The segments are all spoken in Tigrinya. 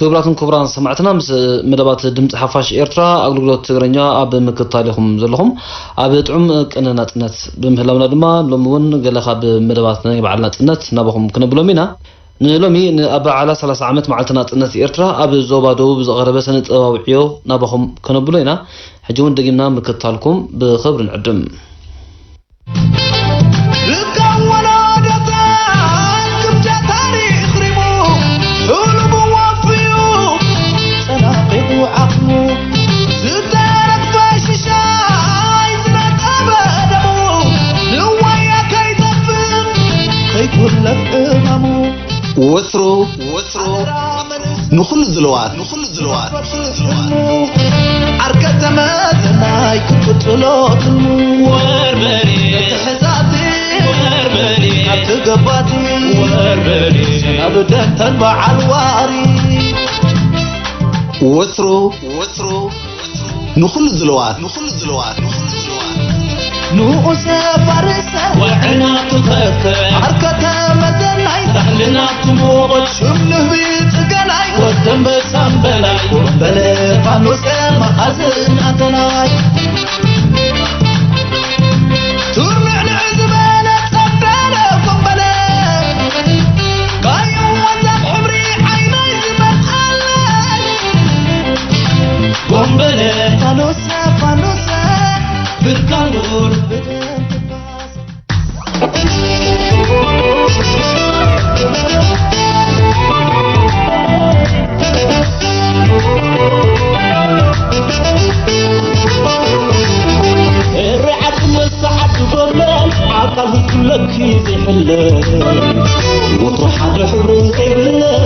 ክቡራትን ክቡራን ሰማዕትና፣ ምስ መደባት ድምፂ ሓፋሽ ኤርትራ ኣገልግሎት ትግርኛ ኣብ ምክትታል ኢኹም ዘለኹም። ኣብ ጥዑም ቅነ ናጽነት ብምህላውና ድማ፣ ሎሚ እውን ገለ ካብ መደባት ናይ በዓል ናጽነት ናባኹም ክነብሎም ኢና። ንሎሚ ንኣበዓዕላ ሰላሳ ዓመት መዓልቲ ናጽነት ኤርትራ ኣብ ዞባ ደቡብ ዝቐረበ ስነ ጥበባዊ ዕዮ ናባኹም ከነብሎ ኢና። ሕጂ እውን ደጊምና ምክትታልኩም ብኽብሪ ንዕድም። ርብቃ ወላደታ ግምጃ ታሪኽ ሪሙ፣ ህሉቡ ወፍዩ ጸናቒቑ ዓቕሙ፣ ዝተረግፈ ሽሻይ ዝነጠበ ደሙ፣ ንዋያ ከይጠፍእ ከይኩለፍ ዕማሙ። ወትሩ፣ ወትሩ፣ ንኹሉ ዝለዋት፣ ንኹሉ ዝለዋት፣ ዓርከ ተመዘናይ ክትቅጽሎ ትልሙ። ወርበሬ፣ ተተሕዛቲ፣ ወርበሬ፣ ኣብቲ ገባቲ፣ ወርበሬ፣ ሰናብደን ተን በዓል ዋሪ። ወትሩ፣ ወትሩ፣ ንኹሉ ዝለዋት፣ ንኹሉ ዝለዋት፣ ንኹሉ ዝለዋት። ንኡሰ ፋርሰ ወዕናቱ ኸፍተ፣ ዓርከ ተመዘናይ፣ ሳሕልናቱ ሞት፣ ሽም ንህቢ ጽገናይ፣ ወደንበሳም በላይ፣ ወንበለ ፋኖሰ መኻዝን ኣተናይ። ቱርንዕንዕ ዝበለ ጸበለ ወንበለ፣ ባይወዛም ሕብሪ ዓይነይ ዝበርሃለይ። ቦምበለ ፋኖሰ፣ ፋኖሰ፣ ብርካን ኑር ብደም ትባስ። ኤረ ዓዲ መስተዓዲ ጎብለል፣ ኣካል ህዝቢ ለኪ ዘይሕለል። ወትሩ ሓደ ሕብሪ ዘይብለል፣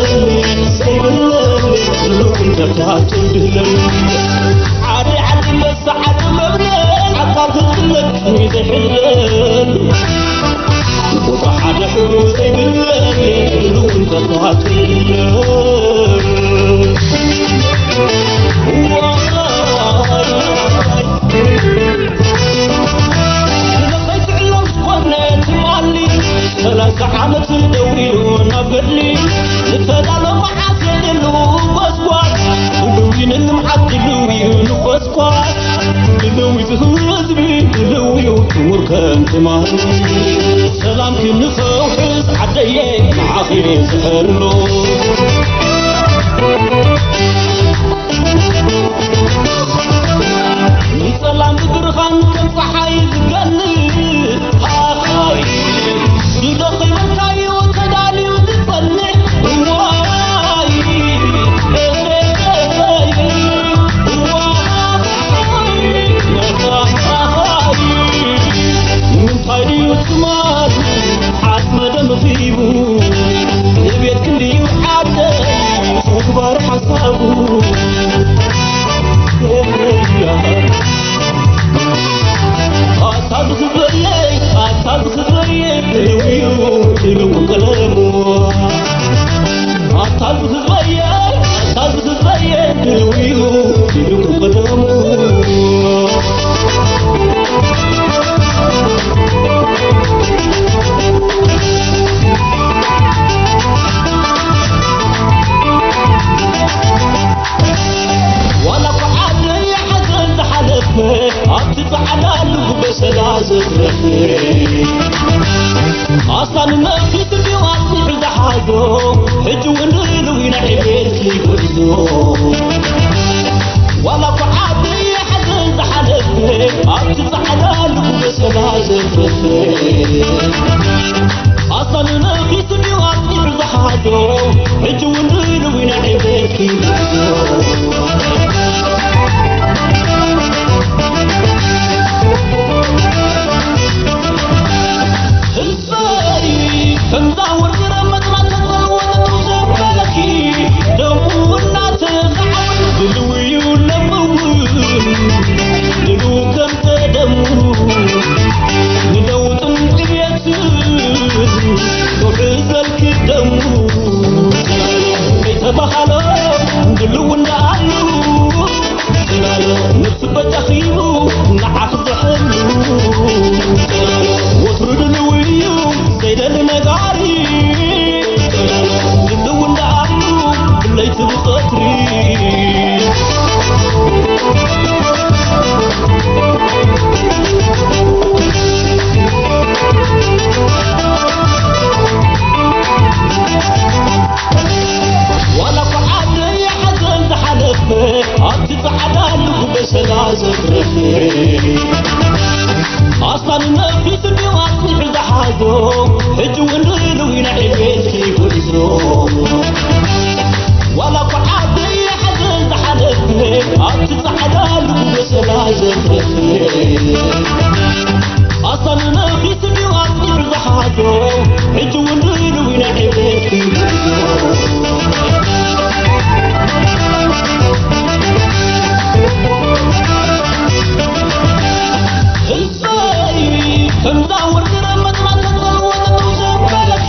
ዘይብለል፣ ኩሉ ክንደታት ድህለል። ዓዲ ዓዲ መስተዓዲ መብለል፣ ኣካል ህዝቢ ለኪ ዘይሕለል። ወትሩ ሓደ ሕብሪ ዘይብለል፣ ኩሉ ክንደታት ድህለል። ንለኸይ ትዕሎም ዝኾነ ትማሊ፣ ሰላሳ ዓመት ደው ኢሉ ናብ ገድሊ፣ ንተዳሎ መዓስ የድሉ ጎስጓስ፣ ድልው እዩ ንልምዓት፣ ድልው እዩ ንጎስጓስ፣ ድልው እዩ ህዝቢ፣ ድልው እዩ ክቡር ከም ትማሊ። ሰላም ክንኸውሕዝ ዓደየ ንዓኺ ዝሕሉ። ንጸላም ብብርሃን ከም ጸሓይ ዝገልጽ፣ ኣኻይ ዝደኸመልካዮ ተዳልዩ ዝጸንዕ። እዋይ፣ እዋይ፣ እዋይ፣ እዋይ። ንምንታይ ድዩ ትማል ዓጽመ ደም ኺቡ፣ ንቤት ክንድዩ ዓደይ ምግባር ሓሳቡ። ኣታ ዝኽበየይ፣ ኣታ ዝኽበየይ፣ ድልውዩ ድልው ቀለሙ። ኣታ ዝኽበየይ፣ ኣታ ዝኽበየይ፣ ድልውዩ ድልው ቀለሙ። ዋላ እኳ ዓደይ ሓዘን ዝሓለፈ፣ ኣብቲ ጻዕዳ ልቡ በሰላ ዘትረፈ። ኣስላም ነፊሱ ድዩ ኣጽኒዑ ዝሓዞ፣ ሕጂ እውን ድልው ኢና ዕቤት ክጉዕዞ። ዋላ እኳ ዓደይ ሓዘን ዝሓለፈ፣ ኣብቲ ጻዕዳ ልቡ በሰላ ዘትረፈ። ኣስላም ነፊሱ ድዩ ኣጽኒዑ ዝሓዞ፣ ሕጂ እውን ድልው ኢና ዕቤት ክጉዕዞ። ህዝበይ፣ ከምዛ ወርቂ ረመጽና ተጸልወ ጠጠው ዘበለኪ፣ ደሙ እናተሰዓበ ድልው እዩ ለምውን፣ ድልው ከም ቀደሙ፣ ንለውጥን ዕብየትን ክውሕዘልኪ ደሙ። ከይተባሃሎ ድልው እንዳኣሉ፣ ነፍሲ በጃኺ ኢሉ ንዓኺ ዘሕሉ፣ ወትሩ ድልው እዩ ዘይደሊ ነጋሪ። ድልው እንዳኣሉ ብለይቲ ብቐትሪ፣ ዋላ እኳ ዓደይ ሓዘን ዝሓለፈ ኣብቲ ጻዕዳ ልቡ በሰላ ዘትረፈ ኣስታን ነፊሱ ድዩ ኣጽኒሑ ዝሓዞ ሕጂ እውን ድልው ኢና ዕቤት ክይጉዕዞ ዋላ እኳ ዓደይ ሓዘን ዝሓለፈ ኣብቲ ጻዕዳ ልቡ በሰላ ዘትረፈ ኣስታን ነፊሱ ድዩ ኣጽኒሑ ዝሓዞ ሕጂ እውን ድልው ኢና ዕቤት ክይጉዕዞ ህዝበይ ከምዛ ወርቂ መጥባተ ዘልወጠ ዘበለኪ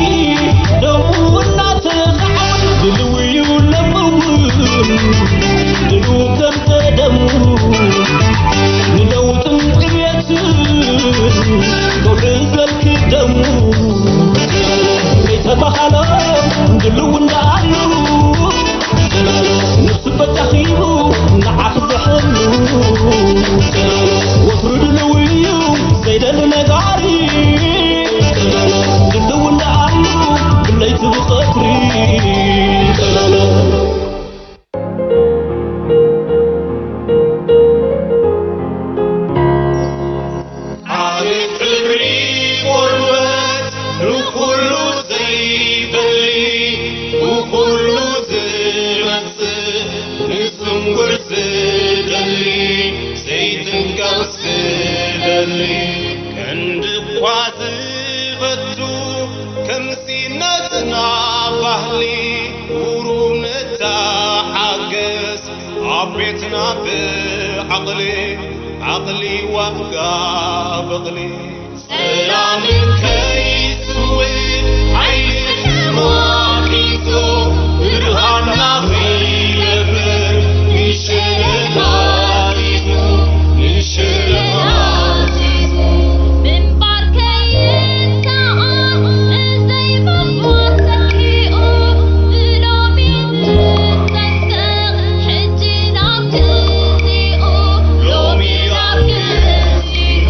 ደሙ እናተዛዕወት ድልው እዩ ለምውን ድልው ከም ቀደሙ ንለውጥን ዕብየትን ከውሕዘልኪ ደሙ ከይተባሃለ ድልው እንዳኣሉ ንሱ በጃኺ እዩ ንዓኺ ዘሕሉ ወትሩ ድልው እዩ ዘይደሊ ነጋሪ ድልው እንዳኣሉ ብለይቲ ብቐትሪ ዓቢ ክብሪ ቆርበት ንኹሉ ዘይደሊ ብኹሉ ዝመጽእ ንስንጉር ዝደሊ ዘይጥንቀቕ ዝደሊ ቀንዲ እኳ ዝበቱ ከምዚ ናትና ባህሊ ቁሩብ ንተሓገዝ ኣብ ቤትና ብዓቕሊ ዓቕሊ ዋጋ በቕሊ ሰላም ከይስውእ ሓይሊ ሕማም ሒዙ ብርሃንና ኺነብር ንሸለማሪቱ ንሸለማሪቱ ምንባር ከይሳኣ ብዘይ ምንባር ተኪኡ ብሎሚ ንጠንቀቕ ሕጂ ናብ ግዚኡ ሎሚ ናብ ግዚኡ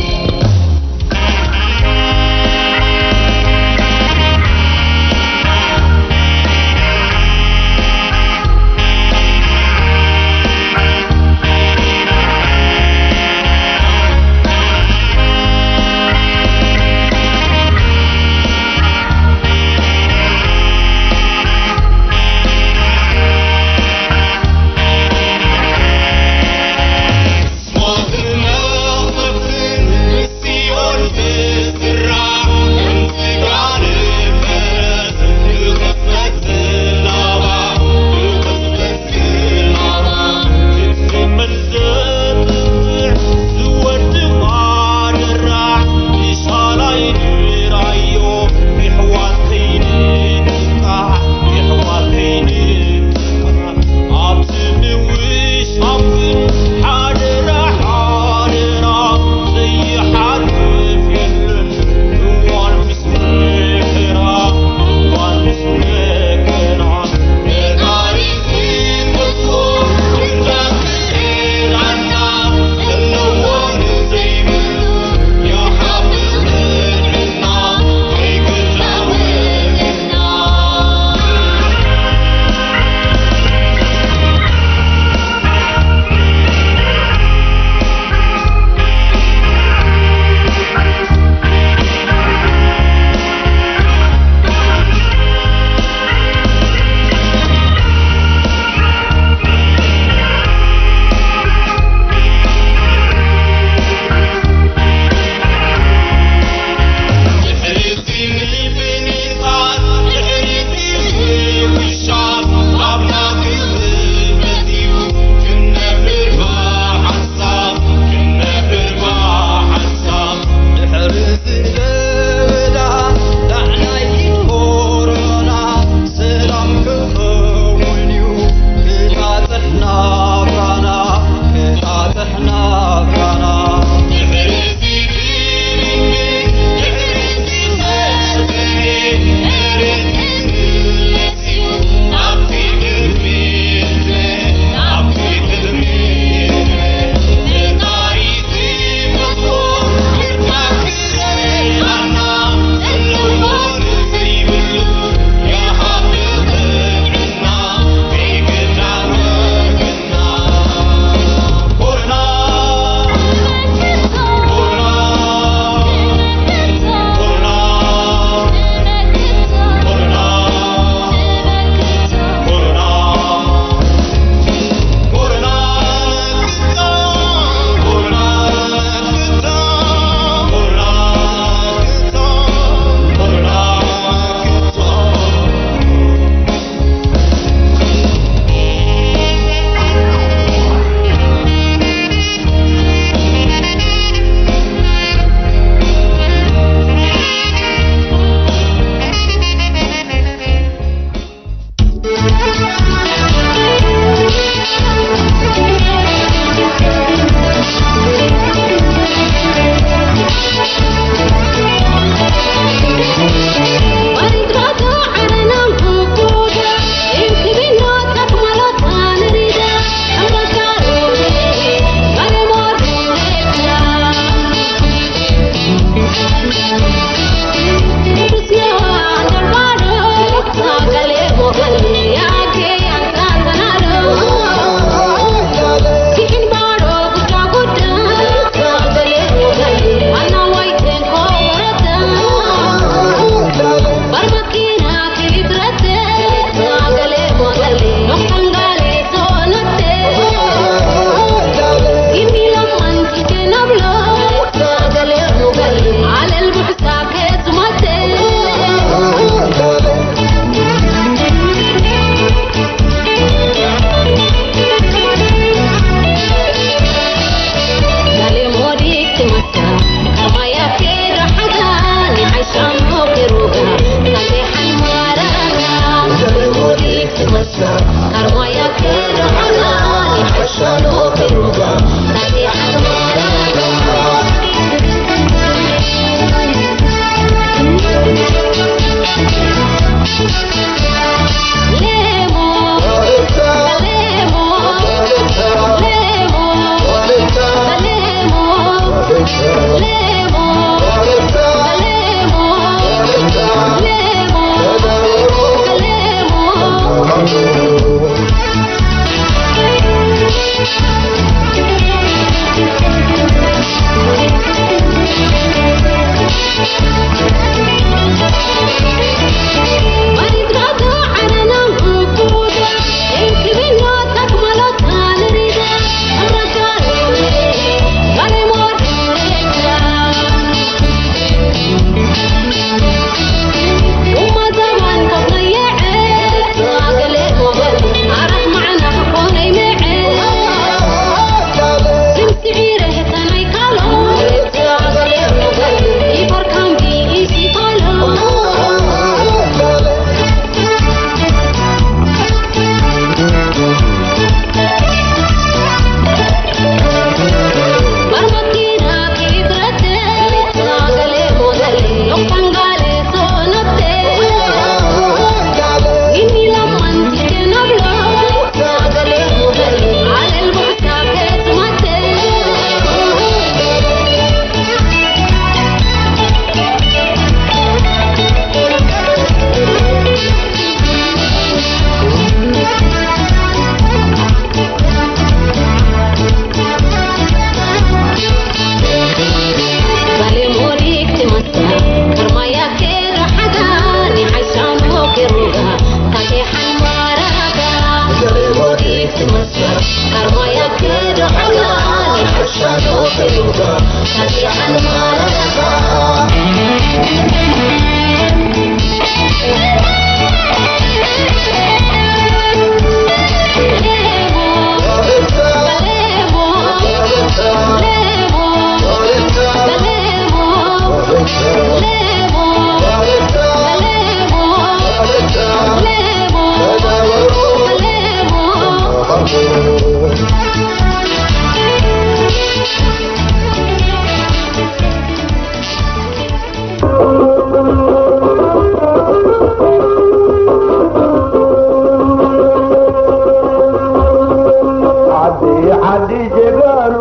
ዓዲ ዓዲ ጀጋኑ፣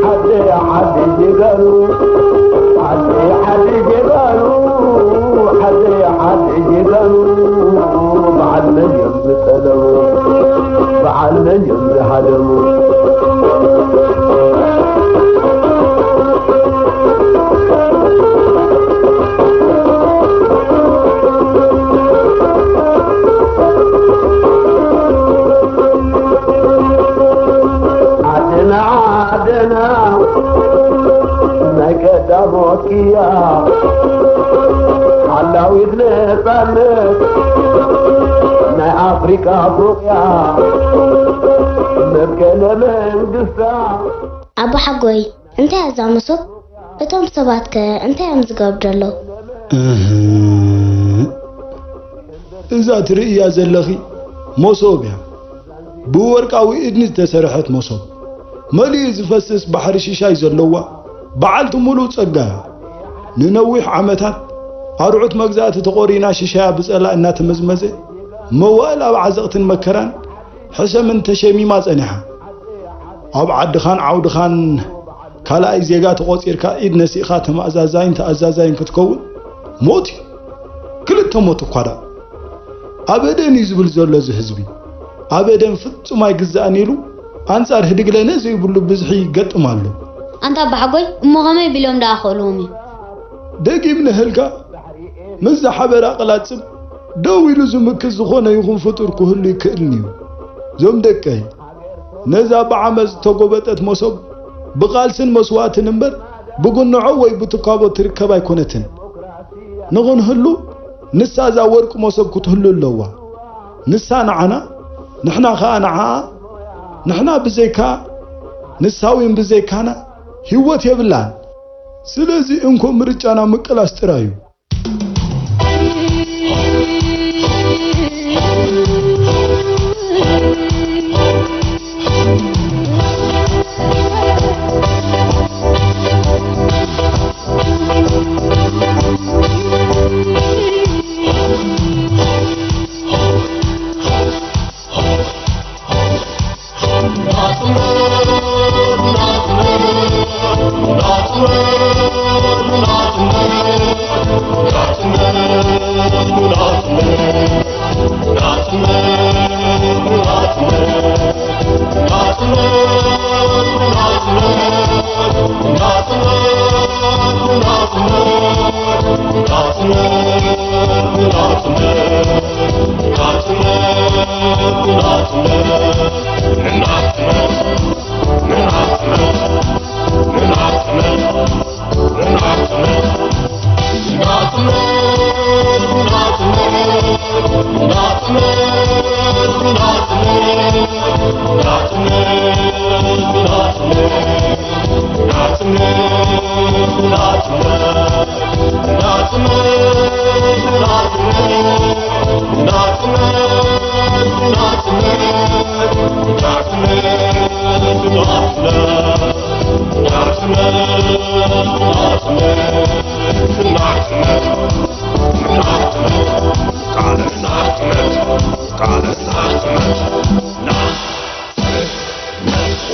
ዓዲ ዓዲ ጀጋኑ፣ ዓዲ ዓዲ ጀጋኑ፣ ዓዲ ዓዲ ጀጋኑ፣ በዓል መን እዮም ዝጠለሙ? በዓል መን እዮም ዝሃደሙ? ዓድና ዓድና ናይ ቀዳሞት ቅያ፣ ሓላዊት ነፃነት ናይ ኣፍሪቃ ፎቕያ፣ መብቀለ መንግስታ። ኣቦሓጎይ፣ እንታይ እያ እዛ መሶብ? እቶም ሰባትከ እንታይ እዮም ዝገብሩ ዘለዉ? እህ፣ እዛ ትርእያ ዘለኺ መሶብ እያ። ብወርቃዊ እድኒ ዝተሰርሐት መሶብ፣ መሊኡ ዝፈስስ ባሕሪ ሽሻይ ዘለዋ በዓልቲ ሙሉእ ጸጋ እያ። ንነዊሕ ዓመታት ኣርዑት መግዛእቲ ተቖሪና ሽሻያ ብጸላእ እናተመዝመዘ፣ መዋእል ኣብ ዓዘቕትን መከራን ሕሰምን ተሸሚማ ጸኒሓ። ኣብ ዓድኻን ዓውድኻን ካልኣይ ዜጋ ተቖጺርካ ኢድ ነሲእኻ ተመኣዛዛይን ተኣዛዛይን ክትከውን ሞት እዩ። ክልተ ሞት እኳ ደኣ። ኣበደን እዩ ዝብል ዘሎ እዚ ህዝቢ። ኣበደን ፍጹም ኣይግዛእን ኢሉ ኣንጻር ህድግለነ ዘይብሉ ብዝሒ ይገጥም ኣሎ። ኣንታ ኣባሓጎይ፣ እሞ ከመይ ቢሎም ደኣ ክእልዎም እዩ? ደጊም ንህልጋ ምስ ዝሓበረ ኣቕላጽም ደው ኢሉ ዝምክት ዝኾነ ይኹን ፍጡር ክህሉ ይክእልን እዩ። እዞም ደቀይ፣ ነዛ ብዓመጽ ዝተጎበጠት መሶብ ብቓልስን መስዋእትን እምበር ብጉንዖ ወይ ብትካቦ ትርከብ ኣይኮነትን። ንኽንህሉ ንሳ እዛ ወርቂ መሶብ ክትህሉ ኣለዋ። ንሳ ንዓና፣ ንሕና ኸኣ ንዓኣ። ንሕና ብዘይካ ንሳ እውን ብዘይካና ህይወት የብላን። ስለዚ እንኮ ምርጫና ምቅላስ ጥራይ እዩ።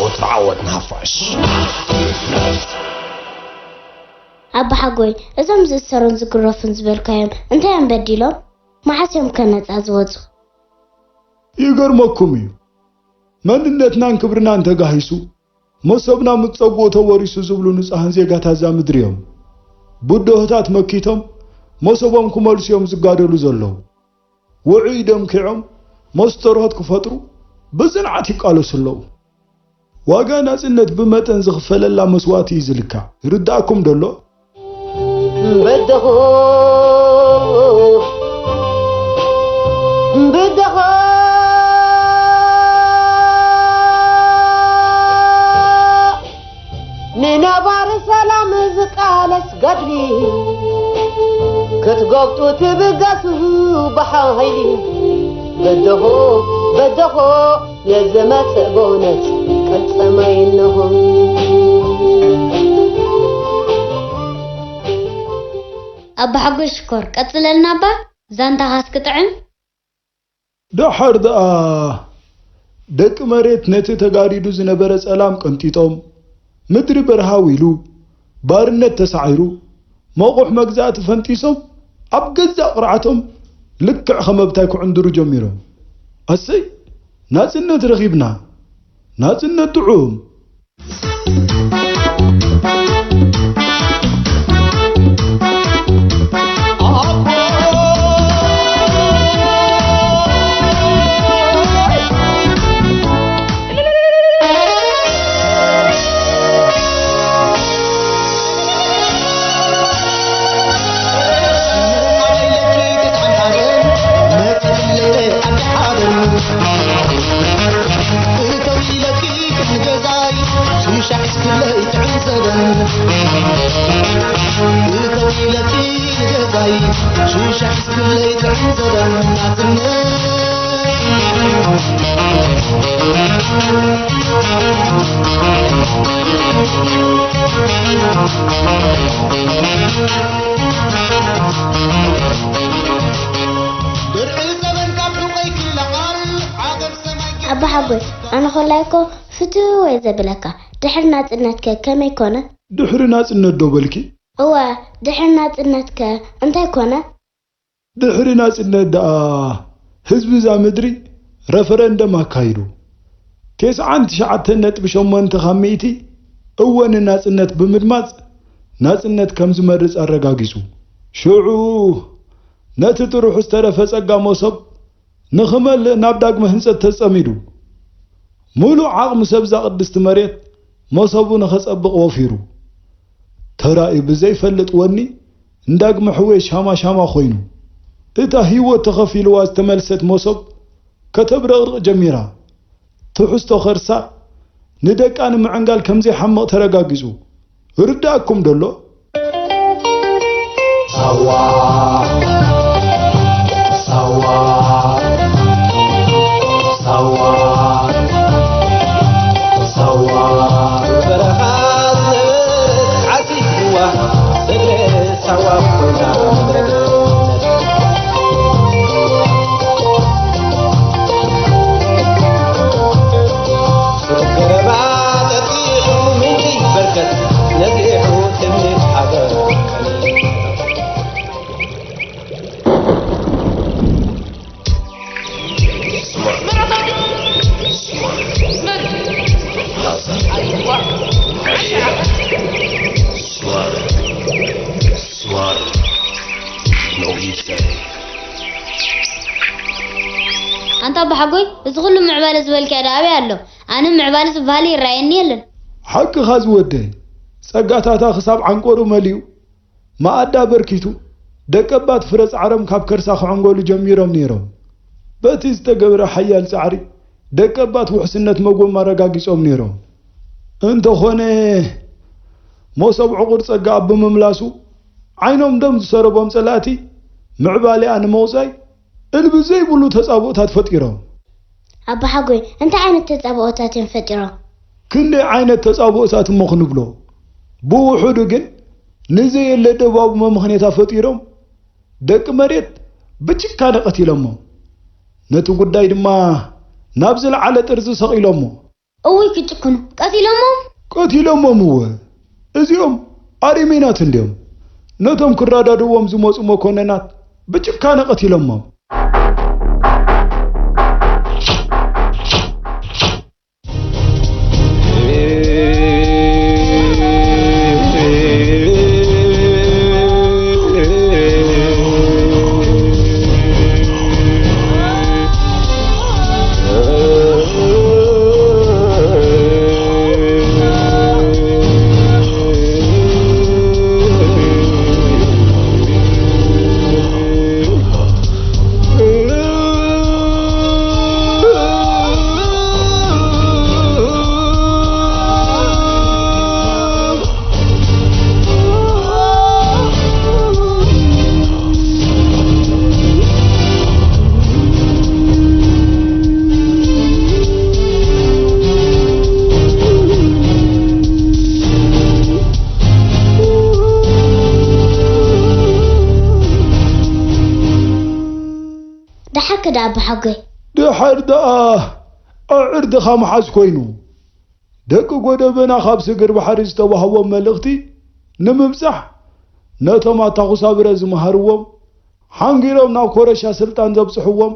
ወትሩ ዓወት ንሓፋሽ። ኣባሓጎይ፣ እዞም ዝእሰሩን ዝግረፉን ዝበልካዮም እንታይ እዮም በዲሎም? መዓስ እዮም ከ ነጻ ዝወጹ? ይገርመኩም እዩ፣ መንነትናን ክብርናን ተጋሂሱ፣ መሶብና ምስ ጸግኡ ተወሪሱ ዝብሉ ንጹሃን ዜጋታት እዛ ምድሪ እዮም። ብድሆታት መኪቶም መሶቦም ክመልሱ እዮም ዝጋደሉ ዘለዉ። ውዑይ ደም ኪዖም መስተርሆት ክፈጥሩ ብጽንዓት ይቃለሱ ኣለዉ። ዋጋ ናጽነት ብመጠን ዝኽፈለላ መስዋእቲ እዩ ዝልካዕ። ይርድኣኩም ዶ ኣሎ? በደኹ፣ በደኹ፣ ንነባሪ ሰላም ዝቃለስ ገድሊ ክትጎብጡ ትብገሱ ብሓይሊ። በደኹ፣ በደኹ፣ ነዚ መጽእ ብእውነት ቅልጽመይ እንሆ። ኣባ ሓጎስ ሽኮር፣ ቀጽለልና እባ፣ ዛንታኻስ ክጥዕም። ደሓር ደኣ ደቂ መሬት ነቲ ተጋሪዱ ዝነበረ ጸላም ቀንጢጦም፣ ምድሪ በርሃው ኢሉ፣ ባርነት ተሳዒሩ፣ መቑሕ መግዛእቲ ፈንጢሶም፣ ኣብ ገዛእ ቅርዓቶም ልክዕ ከም ኣብታይ ክዕንድሩ ጀሚሮም። ኣሰይ! ናጽነት ረኺብና! ናጽነት ጥዑም! ኣባ ሓጎስ፣ ኣነ ኮላይ እኮ ፍትው እየ ዘብለካ። ድሕሪ ናጽነትከ ከመይ ኮነ? ድሕሪ ናጽነት ዶ በልኪ? እወ፣ ድሕሪ ናጽነትከ እንታይ ኮነ? ድሕሪ ናጽነት ደኣ ህዝቢ እዛ ምድሪ ረፈረንደም ኣካይዱ። ተስዓን ትሽዓተን ነጥቢ ሸሞንተ ካብ ሚእቲ እወ ንናጽነት ብምድማጽ ናጽነት ከም ዝመርጽ ኣረጋጊጹ። ሽዑ ነቲ ጥርሑ ዝተረፈ ጸጋ መሶብ ንኽመልእ ናብ ዳግመ ህንጸት ተጸሚዱ። ምሉእ ዓቕሚ ሰብ እዛ ቅድስቲ መሬት መሶቡ ንኸጸብቕ ወፊሩ። ተራእዩ ብዘይፈልጥ ወኒ ንዳግመ ሕውየት ሻማ ሻማ ኮይኑ። እታ ህይወት ተኸፊልዋ ዝተመልሰት መሶብ ከተብረቕርቕ ጀሚራ። ትሕዝቶ ከርሳ ንደቃ ንምዕንጋል ከም ዘይሓምቕ ተረጋጊጹ። ይርድኣኩም ዶ ኣሎ? ሳዋ፣ ሳዋ፣ ሳዋ፣ ሳዋ። በረኻ ዝነበረት ዓዲ ህዋ ሰገረ ሳዋ ኮይና ምድረ ገነት። ገረባ ጠጢሑ ምንጪ በርከት ነዚሑ ትምኒት ሃገር ቀሊል። ኣንታ ኣባሓጎይ፣ እዚ ኩሉ ምዕባለ ዝበልካዮ ደኣ ኣበይ ኣሎ? ኣነ ምዕባለ ዝበሃል ይረኣየኒ የለን። ሓቅኻ ዝወደይ፣ ጸጋታታ ክሳብ ዓንቆሩ መሊኡ፣ መኣዳ ኣበርኪቱ፣ ደቀባት ፍረ ጻዕሮም ካብ ከርሳ ክዕንገሉ ጀሚሮም ነይሮም። በቲ ዝተገብረ ሓያል ጻዕሪ፣ ደቀባት ውሕስነት መጎም ኣረጋጊጾም ነይሮም። እንተኾነ፣ መሶብ ዕቑር ጸጋ ኣብ ብምምላሱ፣ ዓይኖም ደም ዝሰረቦም ጸላእቲ፣ ምዕባሌኣ ንምቑጻይ፣ እልቢ ዘይብሉ ተጻብኦታት ፈጢሮም። ኣባሓጎይ፣ እንታይ ዓይነት ተጻብኦታት እዮም ፈጢሮም? ክንደይ ዓይነት ተጻብኦታት እሞ ክንብሎ? ብውሑዱ ግን ንዘየለ ደባቡ መምኽኔታ ፈጢሮም ደቂ መሬት ብጭካነ ቀቲሎሞም። ነቲ ጉዳይ ድማ ናብ ዝለዓለ ጥርዚ ሰቒሎሞ። እውይ ክጭክኑ! ቀቲሎሞም? ቀቲሎሞም እወ። እዚኦም ኣረሜናት እንድዮም። ነቶም ክረዳድዎም ዝመጹ መኮንናት ብጭካነ ቀቲሎሞም። ኣባሓጎይ። ድሓር ደኣ ኣዕርድኻ መሓዝ ኮይኑ። ደቂ ጎደበና ካብ ስግር ባሕሪ ዝተዋህቦም መልእኽቲ ንምብጻሕ ነቶም ኣታ ኩሳብረ ዝመሃርዎም ሓንጊሮም ናብ ኮረሻ ስልጣን ዘብጽሕዎም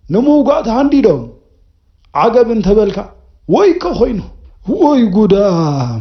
ንምውጋእ ተሃንዲዶም። ዓገብ እንተበልካ ወይከ ኮይኑ። ወይ ጉዳም።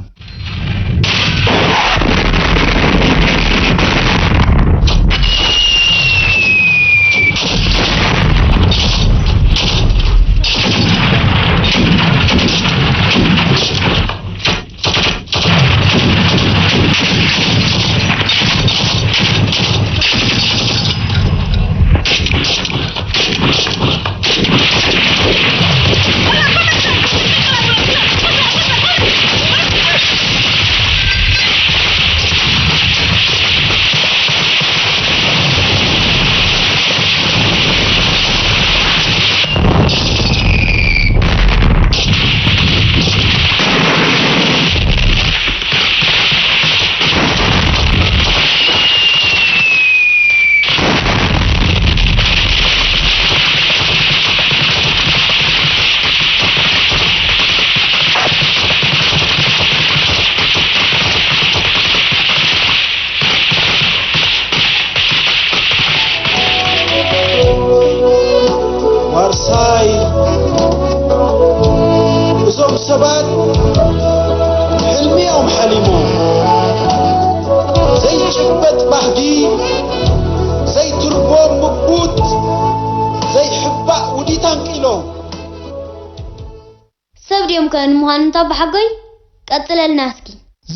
ዋርሳይ፣ እዞም ሰባት ሕልሚ እዮም ሓሊሞም። ዘይጭበጥ ባህጊ፣ ዘይትርጎም ምጉት፣ ዘይሕባእ ውዲት ኣንቂሎም። ሰብ ድዮም ከ ንምዃኑ እንታ ብሓጎይ? ቀጽለልና እስኪ።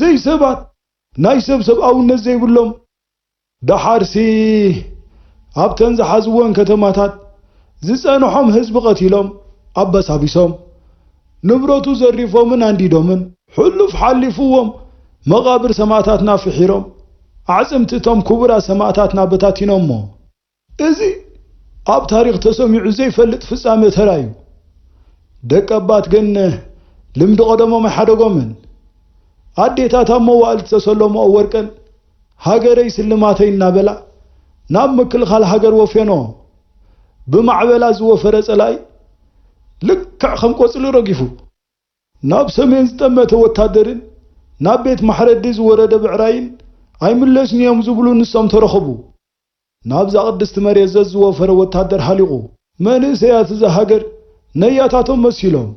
ዘይሰባት፣ ናይ ሰብ ሰብኣውነት ዘይብሎም፣ ደሓርሲ ኣብተን ዝሓዝወን ከተማታት ዝጸንሖም ህዝቢ ቀቲሎም ኣበሳቢሶም፣ ንብረቱ ዘሪፎምን ኣንዲዶምን፣ ሕሉፍ ሓሊፍዎም መቓብር ሰማእታትና ፍሒሮም፣ ኣዕጽምቲ እቶም ክቡራት ሰማእታትና በታቲኖሞ። እዚ ኣብ ታሪኽ ተሰሚዑ ዘይፈልጥ ፍጻመ ተራእዩ። ደቀባት ግን ልምዲ ቀደሞም ኣይሓደጎምን። ኣዴታት ኣብ መዋእል ዝተሰለምኦ ወርቀን ሃገረይ ስልማተይ እናበላ ናብ ምክልኻል ሃገር ወፍየንኦ። ብማዕበላ ዝወፈረ ጸላኢ ልክዕ ከም ቆጽሊ ረጊፉ። ናብ ሰሜን ዝጠመተ ወታደርን ናብ ቤት ማሕረዲ ዝወረደ ብዕራይን ኣይምለስን እዮም ዝብሉ ንሶም ተረኸቡ። ናብዛ ቅድስቲ መሬት ዘዝወፈረ ወታደር ሃሊቑ። መንእሰያት እዛ ሃገር ነያታቶም መሲሎም፣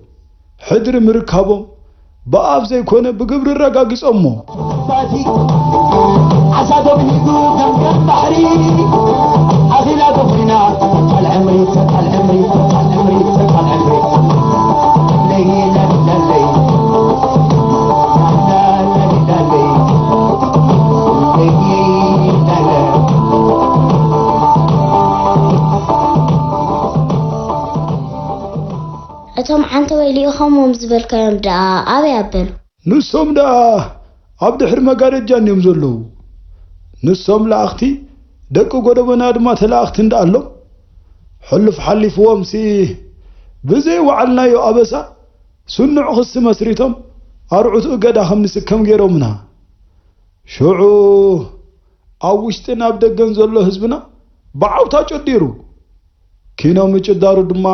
ሕድሪ ምርካቦም ብኣፍ ዘይኮነ ብግብሪ ኣረጋጊጾሞ። ዓሳ ዶብ ሒዙ ገምገም ባሕሪ ኣኺላ ዶ ኾይና? ቃል ዕምሪ፣ ቃል ዕምሪ፣ ቃል ዕምሪ፣ ቃል ዕምሪ። ለይ ለይ ለይ ለይ። ለይ ለይ ለይ። እቶም ዓንተወይ ልኢኾምዎም ዝበልካዮም ደኣ ኣበይ ኣበሉ? ንሶም ደኣ ኣብ ድሕሪ መጋረጃ እንድዮም ዘለዉ። ንሶም ለኣኽቲ፣ ደቂ ጎደቦና ድማ ተለኣኽቲ እንዳ ኣሎም፣ ሕሉፍ ሓሊፍዎምሲ ብዘይ ወዓልናዮ ኣበሳ ስኑዕ ክሲ መስሪቶም ኣርዑት እገዳ ከም ንስከም ገይሮምና። ሽዑ ኣብ ውሽጥን ኣብ ደገን ዘሎ ህዝብና ብዓውታ ጨዲሩ። ኪኖ ምጭዳሩ ድማ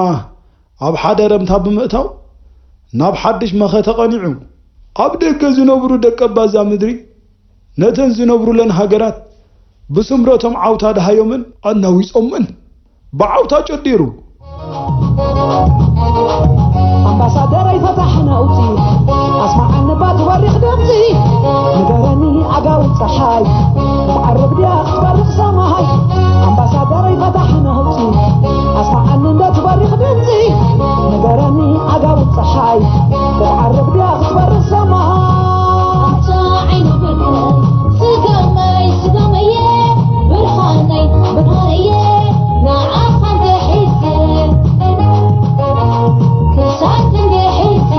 ኣብ ሓደ ረምታ ብምእታው ናብ ሓድሽ መኸተ ቀኒዑ። ኣብ ደገ ዝነብሩ ደቀባት እዛ ምድሪ ነተን ዝነብሩለን ሃገራት ብስምረቶም ዓውታ ደሃዮምን ኣናዊጾምን። ብዓውታ ጨዲሩ። ኣምባሳደረይ ፈታሕ ነውፂ፣ ኣስማዓኒ ባ ትበሪኽ ድምፂ። ንገረኒ ኣጋውፅ ፀሓይ፣ ክትዓርብ ድያ ክትበርቕ ሰማይ? ኣምባሳደረይ ፈታሕ ነውፂ፣ ኣስማዓኒ እንዶ ትበሪኽ ድምፂ። ንገረኒ ኣጋውፅ ፀሓይ፣ ክትዓርብ ድያ ክትበርቕ ሰማይ? ኣታ ዓይኒ ብርሃን ስጋመይ ስጋመየ፣ ብርሃነይ ብርሃነየ፣ ንዓኻ እንደ ሒዘ፣ ክሳድ እንደ ሒዘ።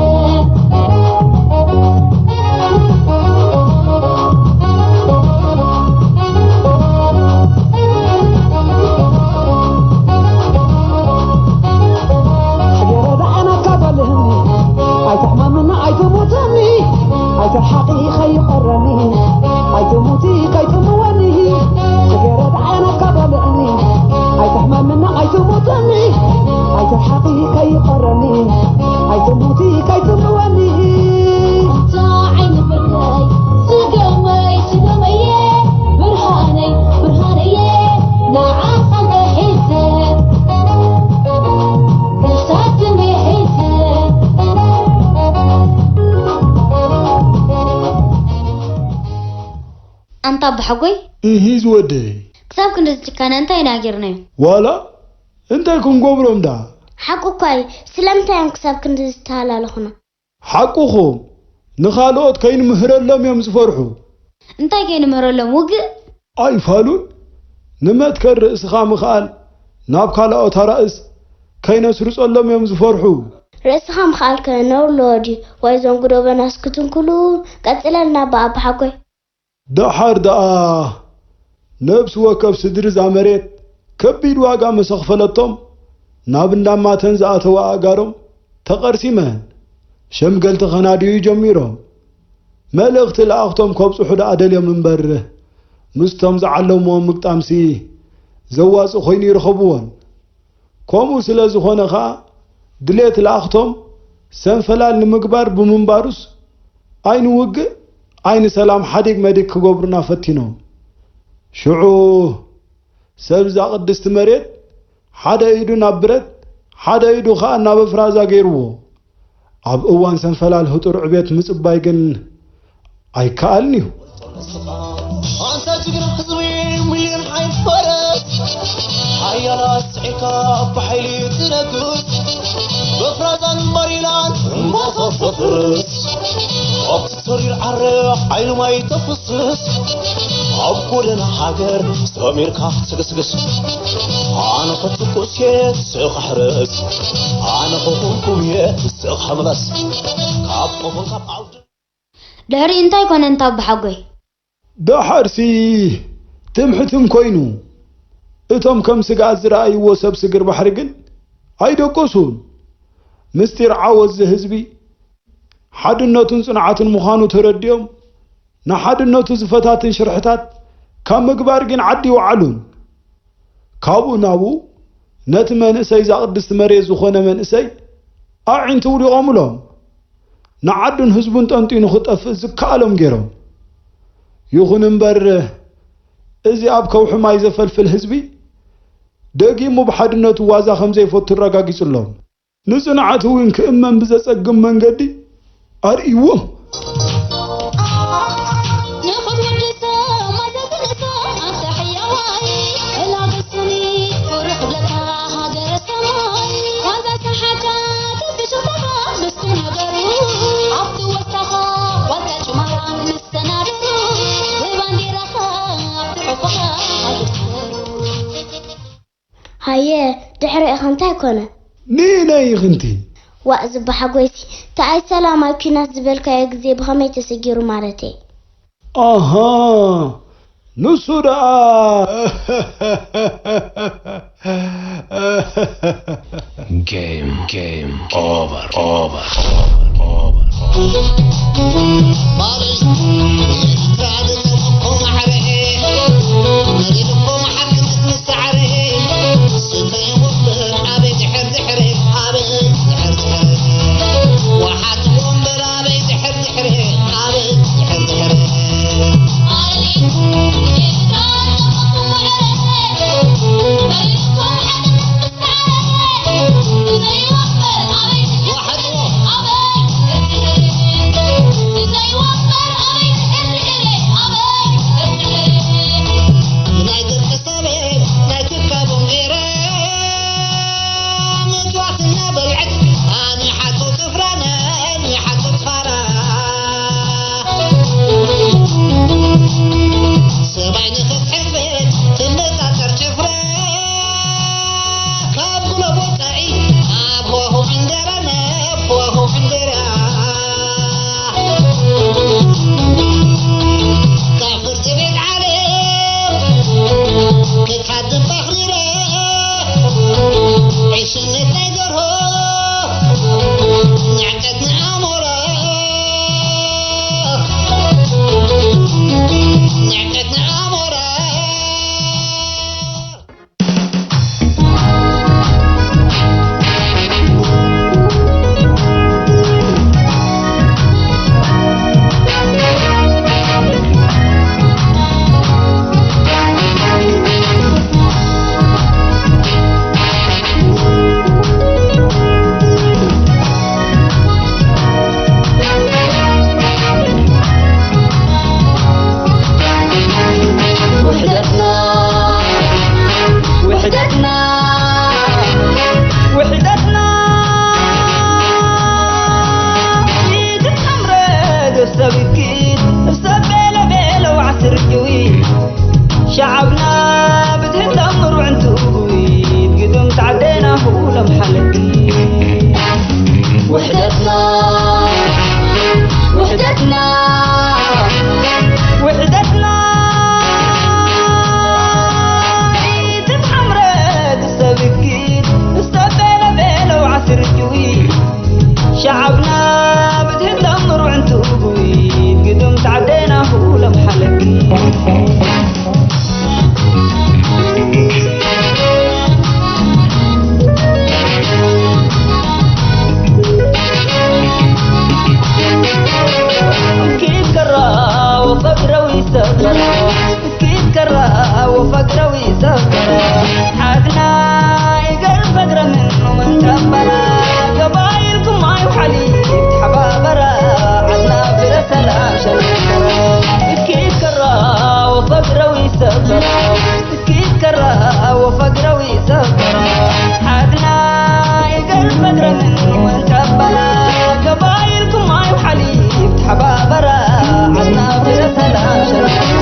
ከይቆረኒ ኣይትሙቲ ከይትምወኒ። ኣንታ ዓይኒ ፍርቀይ ስገመይ ስገመየ፣ ብርሃነይ ብርሃነየ፣ ንዓኻ ሒዘ ክሳትም ሒዘ። ኣንታ ኣባሓጎይ፣ እሂ ዝወደይ። ክሳብ ክንድዚ ጭካነ እንታይ ኢና ጌርናዮ? ዋላ እንታይ ክንገብሮም ደኣ? ሓቁ እኳ እዩ። ስለምንታይ እዮም ክሳብ ክንድዚ ዝተሃላለኹና? ሓቁኹም፣ ንኻልኦት ከይንምህረሎም እዮም ዝፈርሑ። እንታይ ከይንምህረሎም? ውግእ? ኣይፋሉን። ንመትከል ርእስኻ ምኽኣል ናብ ካልኦት ኣራእስ ከይነስርጸሎም እዮም ዝፈርሑ። ርእስኻ ምኽኣልከ ነውር ኣለዎ ድዩ? ወይ እዞም ጎደቦናስ ክትንክሉ? ቀጽለልና እባ ኣባሓጎይ። ደሓር ደኣ ነብሲ ወከፍ ስድሪ እዛ መሬት ከቢድ ዋጋ ምስ ኣኽፈለቶም፣ ናብ እንዳማተን ዝኣተዋ ኣእጋሮም ተቐርሲመን፣ ሸምገልቲ ከናድዩ ጀሚሮም። መልእኽቲ ለኣኽቶም ከብጽሑ ደኣ ደልዮም እምበር፣ ምስቶም ዝዓለምዎም ምግጣምሲ ዘዋጽእ ኮይኑ ይረኸብዎን። ከምኡ ስለ ዝኾነ ኸኣ፣ ድሌት ለኣኽቶም ሰንፈላል ንምግባር ብምንባሩስ፣ ኣይንውግእ ኣይንሰላም ሓዲግ መዲግ ክገብሩና ፈቲኖም። ሽዑ፣ ሰብ እዛ ቅድስቲ መሬት ሓደ ኢዱ ናብ ብረት፣ ሓደ ኢዱ ኸኣ ናብ ኣፍራዛ ገይርዎ። ኣብ እዋን ሰንፈላል ህጡር ዕቤት ምጽባይ ግን ኣይከኣልን እዩ። ኣንታ ጅግና ህዝቢ፣ ሚልዮን ሓይል ፈረስ፣ ሓያላት ስዒርካ ብሓይሊ ትነግስ፣ በፍራዛን ባሪላን እምባታት ተፍርስ። ኣብቲ ተሪር ዓረ ሓይሊ ማይ ተፍስስ፣ ኣብ ጎደና ሃገር ሰሚርካ ትግስግስ። ኣነ ክትኩስ እየ ስእኻ ሕረስ፣ ኣነ ክኹንኩም እየ ስእኻ ምለስ። ካብ ቆፎን ካብ ዓውዲ ድሕሪ እንታይ ኮነ እንታ ኣቦሓጎይ? ደሓርሲ ትምሕትም ኮይኑ፣ እቶም ከም ስግኣት ዝረኣይዎ ሰብ ስግር ባሕሪ ግን ኣይደቀሱን። ምስጢር ዓወት እዚ ህዝቢ ሓድነቱን ጽንዓትን ምዃኑ ተረዲኦም፣ ንሓድነቱ ዝፈታትን ሽርሕታት ካብ ምግባር ግን ዓዲ ይወዓሉን። ካብኡ ናብኡ ነቲ መንእሰይ እዛ ቅድስቲ መሬት ዝኾነ መንእሰይ ኣዒንቲ ውዲቖምሎም። ንዓዱን ህዝቡን ጠንጢኑ ክጠፍእ ዝከኣሎም ገይሮም። ይኹን እምበር፣ እዚ ኣብ ከውሒ ማይ ዘፈልፍል ህዝቢ ደጊሙ ብሓድነቱ ዋዛ ከም ዘይፈቱ ኣረጋጊጹሎም። ንጽንዓቱ እውን ክእመን ብዘጸግም መንገዲ ኣርእይዎም። ንኹን ወዲ ሰብ ማይ ዘትንእሶ ኣንተ ሕያዋይ፣ ዕላል ብሱኒ ክብሪ ክብለካ ሃገረ ሰማይ። ዋዛ ሰሓቃ ተብሽኽተኻ ምስቲ ነገሩ፣ ኣብቲ ወስታኻ ዋልታ ጭማራን መሰናድሩ፣ ብባንዲራኻ ኣብቲ ዕቑኻ ሃገሩ። ሃየ፣ ድሕሪ ኢኺ እንታይ ኮነ? ንኢነ ኢኺ እንቲ። ዋእ፣ ዝብሓጎይሲ፣ እቲ ኣይ ሰላም ኣይ ኲናት ዝበልካዮ ግዜ ብኸመይ ተሰጊሩ ማለተይ? ኣሃ፣ ንሱ ደኣ። Game, game, over, over, over, over. من تبلا قبايلكم ما يحلي تحبابرا عدنا في السلام شمسرا كيف كرا وفقرا ويسفرا كيف كرا وفقرا ويسفرا عدنا يقل فقرا من تبلا قبايلكم ما يحلي تحبابرا عدنا في السلام شمسرا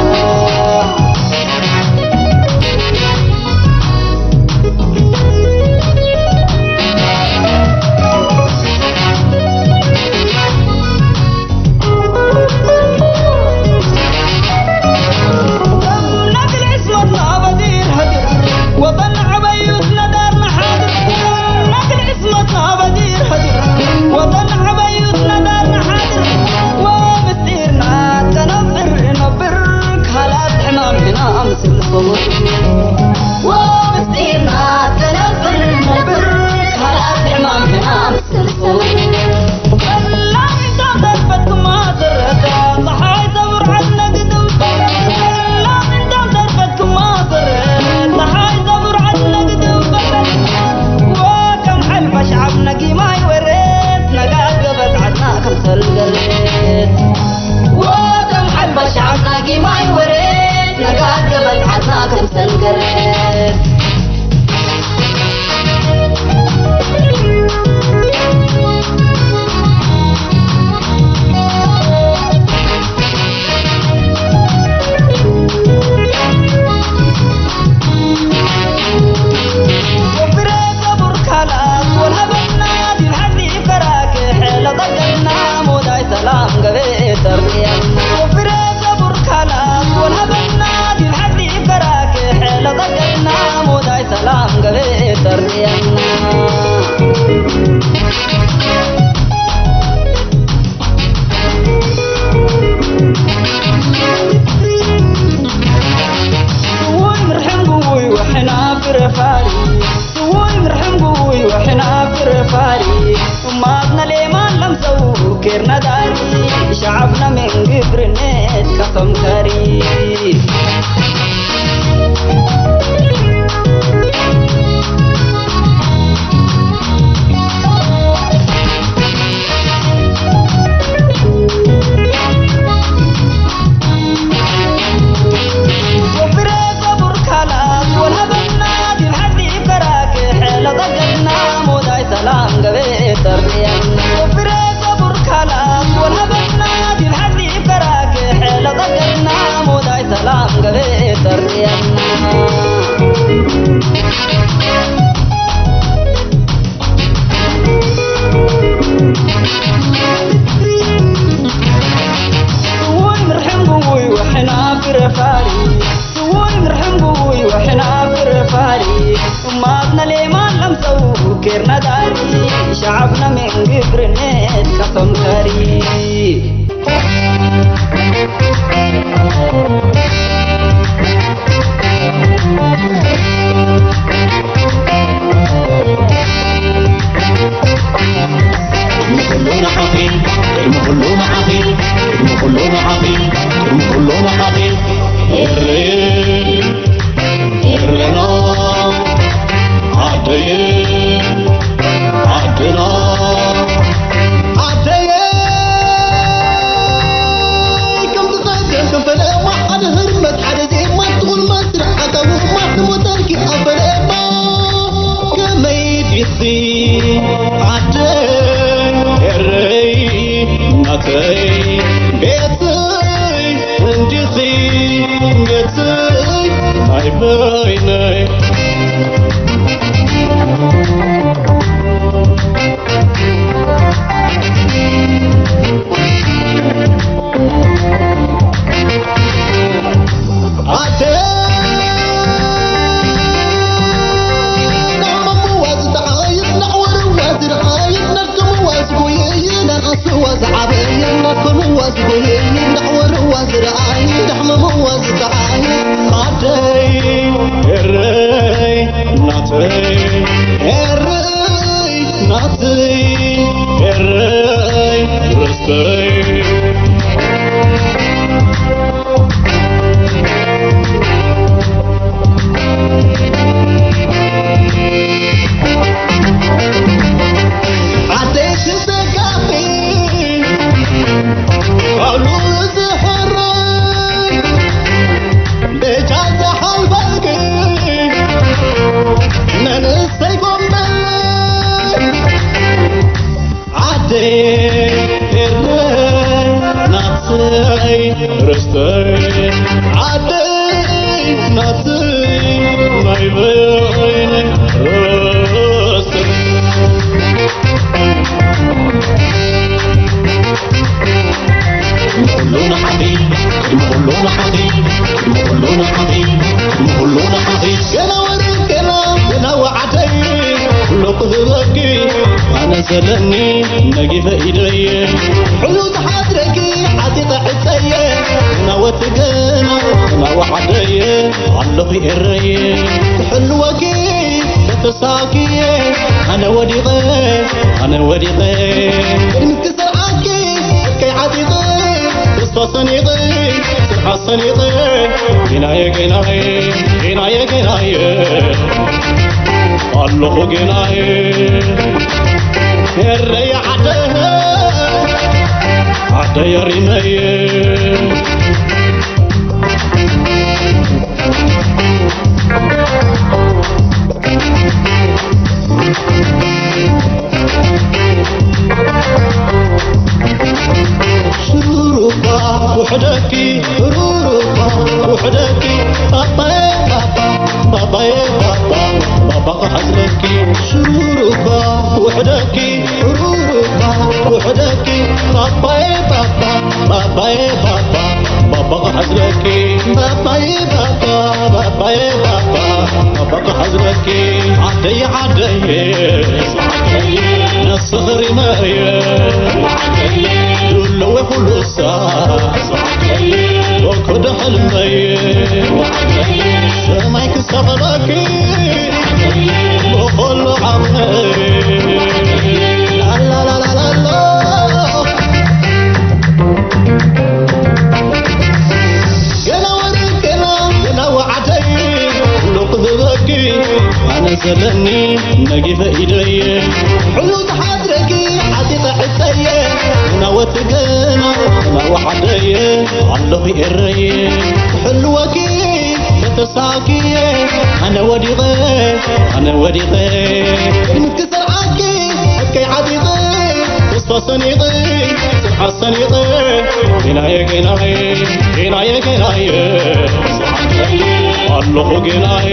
ኤረይ ናተይ ርስተይ ዓደይ ናተይ ናይ በይነይ ርስተይ። ቅድሚ ኩሉ ንዓኺ፣ ቅድሚ ኩሉ ንዓኺ፣ ቅድሚ ኩሉ ንዓኺ፣ ቅድሚ ኩሉ ንዓኺ። ገና ወርቅ ገና፣ ገና ወዓደይ፣ ኩሉ ክህበኪ፣ ኣነ ዘለኒ ነጊፈ ኢደይ። ኩሉ ዝሓድረኪ፣ ዓጢቐ ዕፀየ፣ ገና ወርቅ ገና፣ ገና ወዓደይ፣ ኣለኹ ኤረይ። ክሕልወኪ፣ ከተሳኪየ፣ ኣነ ወዲቐ፣ ኣነ ወዲቐ። ቅድሚ ክሰርዓኪ፣ ከይዓጢቐ፣ ተስፋ ሰኒቐ፣ ስርሓ ሰኒቐ፣ ጌናየ፣ ጌናየ፣ ጌናየ፣ ጌናየ፣ ኣለኹ ጌናየ፣ ኤረይ ዓደይ፣ ዓደይ ሪመየ። ሽሩሩባ ውሕደኪ፣ ሩሩባ ውሕደኪ፣ ባባየ ባባ፣ ባባየ ባባ፣ ባባ ክሓዝለኪ። ሽሩሩባ ውሕደኪ፣ ሩሩባ ውሕደኪ፣ ባባየ ባባ፣ ባባየ ባባ፣ ባባ ክሓዝለኪ። ባባየ ባባ፣ ባባየ ባባ፣ ባባ ክሓዝለኪ። ዓደየ ዓደየ፣ ነስኺ ሪመየ፣ ድለወ ኩሉሳ፣ ወኮደ ሕልመየ፣ ሰማይ ክሳቐለኪ፣ ብኹሉ ዓቕመይ። ላላላላላላ። ገና ወርቅ ገና፣ ገና ወዓደይ፣ ኩሉ ክህበኪ፣ ኣነ ዘለኒ ነጊፈ ኢደይ። ኩሉ ዝሓድረኪ፣ ዓጢቐ ዕፀየ፣ ገና ወርቅ ገና፣ ገና ወዓደይ፣ ኣለኹ ኤረይ። ክሕልወኪ፣ ከተሳኪየ፣ ኣነ ወዲቐ፣ ኣነ ወዲቐ። ቅድሚ ክሰርዓኪ፣ ከይዓጢቐ፣ ተስፋ ሰኒቐ፣ ጽንዓት ሰኒቐ፣ ጌናየ፣ ጌናየ፣ ጌናየ፣ ጌናየ፣ ኣለኹ ጌናየ፣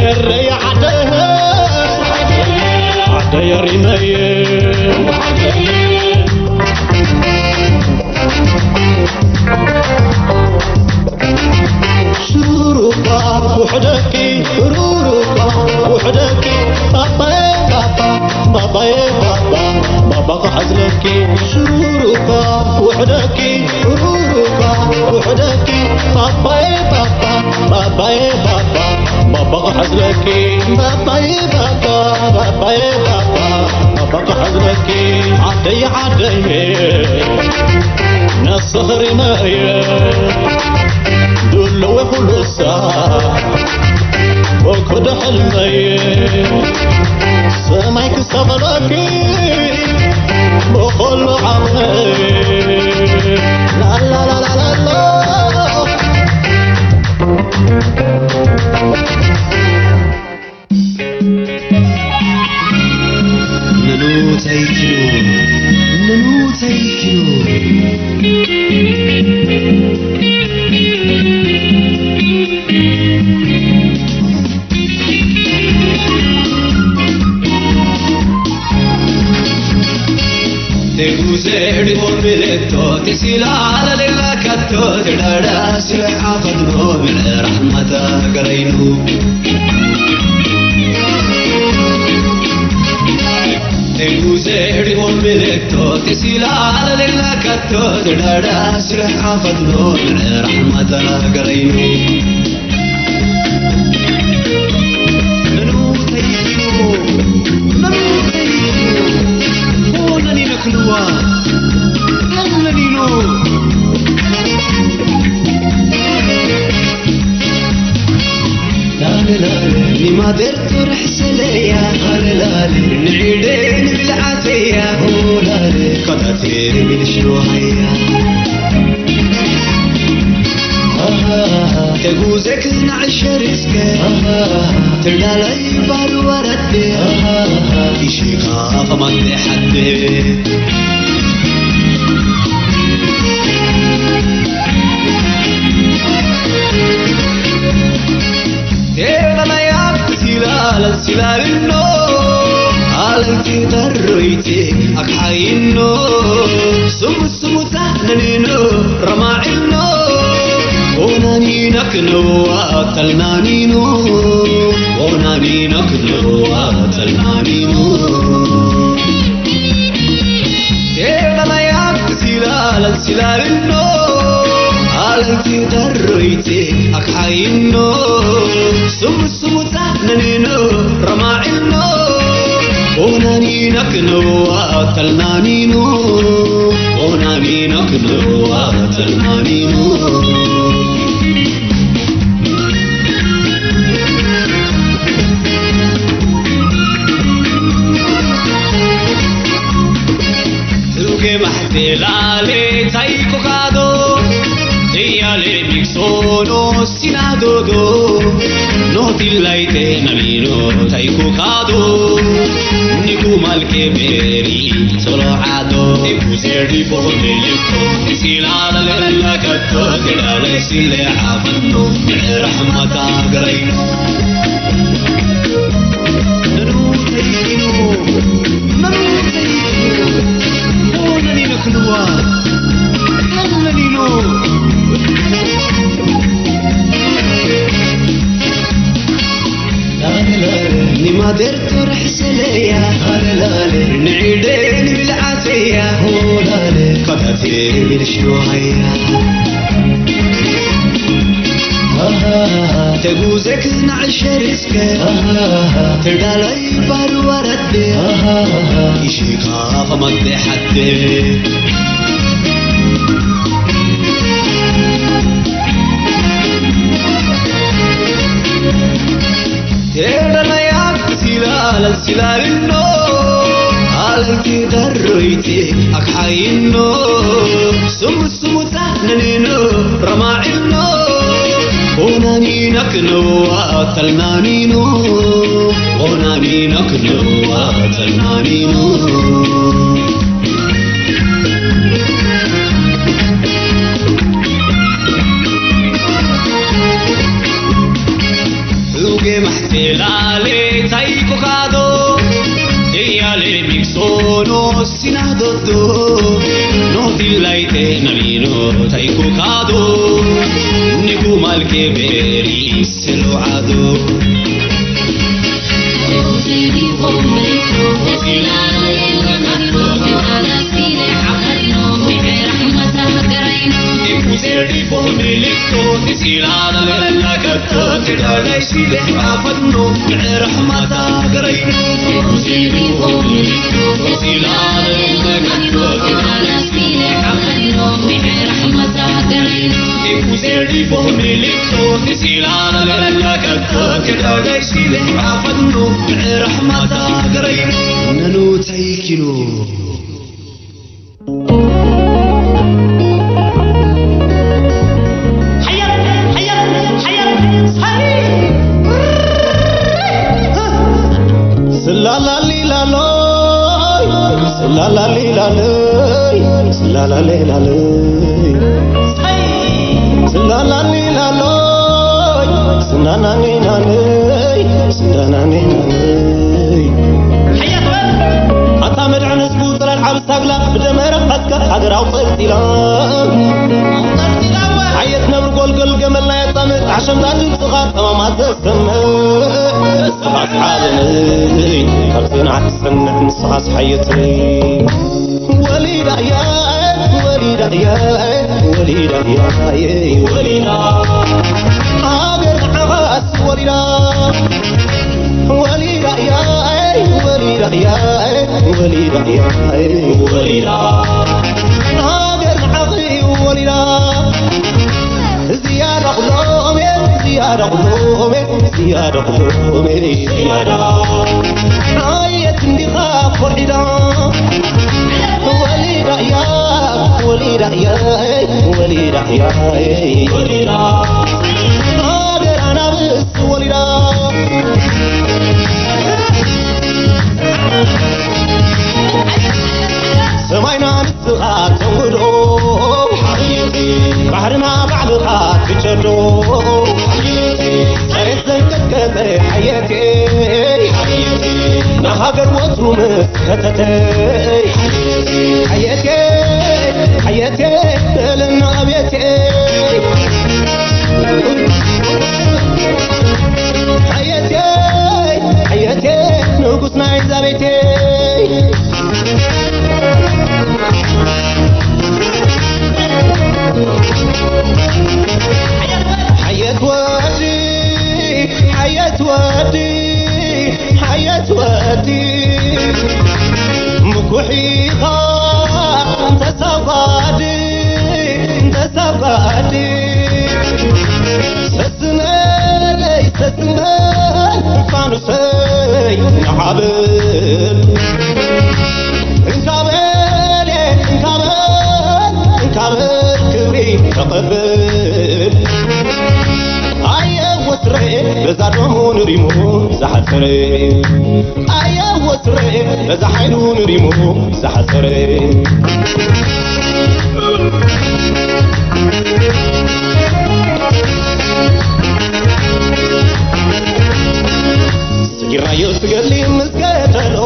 ኤረይ ዓደይ፣ ዓደይ ሪመየ። ሽሩሩባ ውሕደኪ፣ ሩሩባ ውሕደኪ፣ ባባየ ባባ፣ ባባየ ባባ፣ ባባ ክሓዝለኪ። ሽሩሩባ ውሕደኪ፣ ሩሩባ ውሕደኪ፣ ባባየ ባባ፣ ባባየ ባባ፣ ባባ ክሓዝለኪ። ባባየ ባባ፣ ባባየ ባባ፣ ባባ ክሓዝለኪ። ዓደየ ዓደየ፣ ነስኺ ሪመየ፣ ድለወ ኩሉሳ፣ ወኮደ ሕልመየ፣ ሰማይ ክሳቐለኪ፣ ብኹሉ ዓቕመይ። ላላላላላላ። ንኑ ተይኪኑ፣ ንኑ ተይኪኑ። Te guse di mormile to, te si la la le la catto, te la la si la ha fatto nome, rahmata garainu. Te guse di mormile to, te si la la le la catto, te la la si la ha fatto nome, rahmata garainu. Nimader turh seleya, halilali, nidin bil'ateya, hulali, katatir bilshwaya. Teguzek na'sheriske, terdalay barwarate, ishika ማንዴ ሓዴ። ቴናናያ ሲላላ ሲላልኖ፣ ኣለይቲ ተሮይቲ ኣክሓይኖ፣ ስሙ ስሙታ ነኒኖ ረማዒኖ፣ ኦናኒና ክንዋ ተልናኒኖ፣ ኦናኒና ክንዋ ተልናኒኖ። ቴናናያ ሲላላ ሲላልኖ፣ ኣለይቲ ተሮይቲ ኣክሓይኖ፣ ስሙ ስሙታ ነኒኖ ረማዒኖ፣ ኦናኒና ክንዋ ተልናኒኖ፣ ኦናኒና ክንዋ ተልናኒኖ። ቱጌ ማሕቴ ላሌ ታይኮ ካዶ፣ ትያሌ ሚክሶኖ ሲናዶዶ፣ ኖቲላይቴ ናሚኖ ታይኮ ካዶ፣ ኒኩ ማልኬ ቤሪ ሶሎ ዓዶ፣ ኒኩ ሴርዲ ፎርሜ ሊኮ፣ ሲላላ ለላ ከቶ፣ ቴዳለ ሲሌ ዓፈኖ፣ ምዕራሕማታ ገረይኖ። ነኑ ተይኑ፣ ነኑ ተይኑ፣ ሞነኒ ነክልዋ፣ ሞነኒ ኖ። ላለ ኒማደር ቱርሕ ሰለያ፣ ላለ ንዒደ ንብልዓተያ፣ ሆላለ ካታቴ ብልሽዋያ። ተጉዘክ ንዕሸር እስከ፣ ተዳላይ ባር ወረደ፣ ኢሽካ ኸማግደ ሓደ። ቴረናያ ሲላላ ሲላልኖ፣ ኣለይቲ ደሮይቲ ኣክሓይኖ፣ ስሙ ስሙታ ነኒኖ ረማዒኖ፣ ኦናኒና ክንዋ ተልናኒኖ፣ ኦናኒና ክንዋ ተልናኒኖ። ቱጌ ማሕቴ ላሌ ታይኮ ካዶ፣ ትያሌ ሚክሶኖ ሲናዶዶ፣ ኖቲላይቴ ናሚኖ ታይኮ ካዶ፣ ኒኩ ማልኬ ቤሪ ሴሎ ዓዶ። ነኑ ተይኪኑ። ሓያል፣ ሓያል፣ ሓያል፣ ሳይ! ስላላሊላሎይ፣ ስላላሊላሎይ፣ ስላላሊላሎይ። ሳይ! ስላላሊላሎይ፣ ስናናኒናነይ፣ ስናናኒናነይ። ሓያል በል! ኣታ መድዕን ህዝቡ ጥራን ዓብስ ታግላ ብደመ ረብሓትካ ሃገር ኣውጸልጢላ። ኣውጸልጢላ እወ። ሓየት ነብሪ ጎልጎል ገመል ናይ ኣጻምእ ዓሸምታ ድምጽኻ ጸማማት ዘሰምዕ። ንስኻስ ሓበነይ ካብ ጽንዓት ትጸንዕ ንስኻስ ሓየተይ። ወሊዳያ ወሊዳያ ወሊዳያ ወሊዳ ሃገር ንዓኻስ ወሊዳ። ወሊዳያ ወሊዳያ ወሊዳያ ወሊዳ ሃገር ንዓኺ ወሊዳ። ዝያዳ ኩሎም እየ፣ ዝያዳ ኩሎም እየ፣ ዝያዳ ኩሎም እየ፣ ዝያዳ። ኣየት እንዲኻ ኮሒዳ። ወሊዳ እያ፣ ወሊዳ እያ፣ ወሊዳ እያ፣ ወሊዳ። ሃገር ኣናብስ ወሊዳ። ወትሩ ምስ ከተተይ ሓየትየ፣ ሓየትየ በለና ቤትየ። ሓየትየ፣ ሓየትየ ንጉስ ናይዛ ቤትየ። ሓየት ወዲ፣ ሓየት ወዲ፣ ሓየት ወዲ፣ ምኩሕ ኢኻ እንተ ሰብ ጓዲ፣ እንተ ሰብ ጓዲ። ሰስነለይ፣ ሰስነለይ ፋኑሰይ ንዓብል። እንካ በል፣ እንካ በል፣ እንካ በል ክብሪ ተቐበል። ኣየ ወትረ በዛ ደሙ ንሪሙ ዝሓሰረ። ኣየ ወትረ በዛ ሓይሉ ንሪሙ ዝሓሰረ። ስጊርናዮ ስገሊ ምስ ገደሎ፣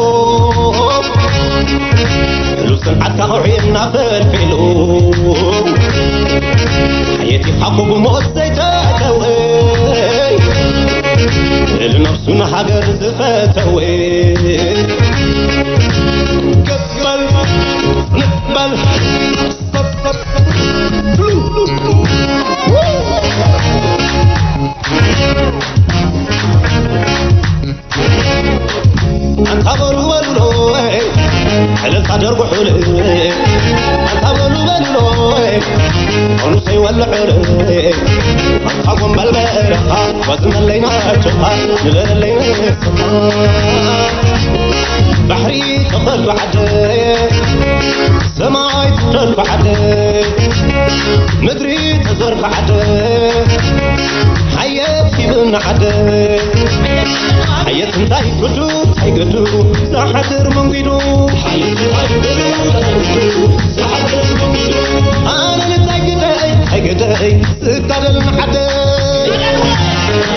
ሉብ ጽንዓትካ ከውሒ እናፈልፌሉ። ሓየት ኢኻ እኮ ብሞት ዘይተተወ፣ ልዕሊ ነፍሱ ንሃገር ዝፈተወ። ገበል፣ ንበል፣ ኣንታ በሉ በሉሎ፣ ዕልልታ ደርጉሑለ። ኣንታ በሉ በሉሎ፣ ፋኑሰይ ወልዑለ። ኣንታ ጎንበል በረኻ፣ ጓዝመለይ ናቸኻ፣ ንበለለይ ንስኻ። ባሕሪ ተኸልኩ ዓደ፣ ሰማይ ተኸልኩ ዓደ፣ ምድሪ ተዘርኩ ዓደ፣ ሓየት ሂብና ዓደ። ሓየት እንታይ ግዱ፣ እንታይ ግዱ፣ ዝሓድር መንጒዱ። ሓየት እንታይ ግዱ፣ እንታይ ግዱ፣ ዝሓድር መንጒዱ። ኣነ እንታይ ግደይ፣ እንታይ ግደይ፣ ዝጋደል ንዓደይ።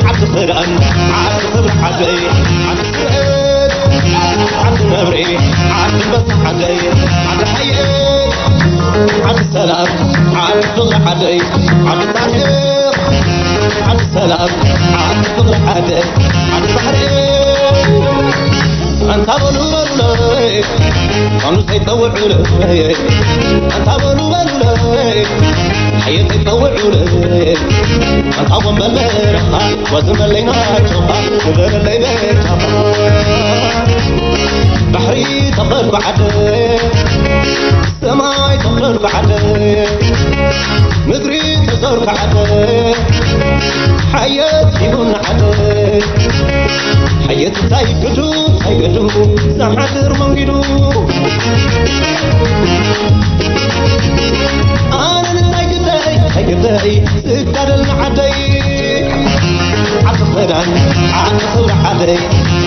ዓዲ ክዳን፣ ዓዲ ክብሪ ዓደይ፣ ዓዲ ስርኤት፣ ዓዲ ነብሪ፣ ዓዲ በሳ ዓደይ፣ ዓዲ ሓየት፣ ዓዲ ሰላም፣ ዓዲ ፍቕሪ ዓደይ፣ ዓዲ ታሪኽ፣ ዓዲ ሰላም፣ ዓዲ ፍቕሪ ዓደይ፣ ዓዲ ታሪኽ። ኣንታ በሉ በሉለይ፣ ፋኑሰይ ጸውዑለይ። ኣንታ በሉ በሉለይ፣ ሓየተይ ጸውዑለይ። ኣንታ ጎንበል በረኻ፣ ጓዝመለይ ናቸኻ፣ ንበረለይ ቤተኻ። ባሕሪ ተኸልኩ ዓደ፣ ሰማይ ተኸልኩ ዓደ፣ ምድሪ ተዘርኩ ዓደ፣ ሓየት ሂቡና ዓደ። ሓየት እንታይ ግዱ፣ እንታይ ግዱ፣ ዝሓድር መንጊዱ። ኣነ እንታይ ግደይ፣ እንታይ ግደይ፣ ዝጋደል ንዓደይ። ዓዲ ክዳን፣ ዓዲ ክብሪ ዓደይ፣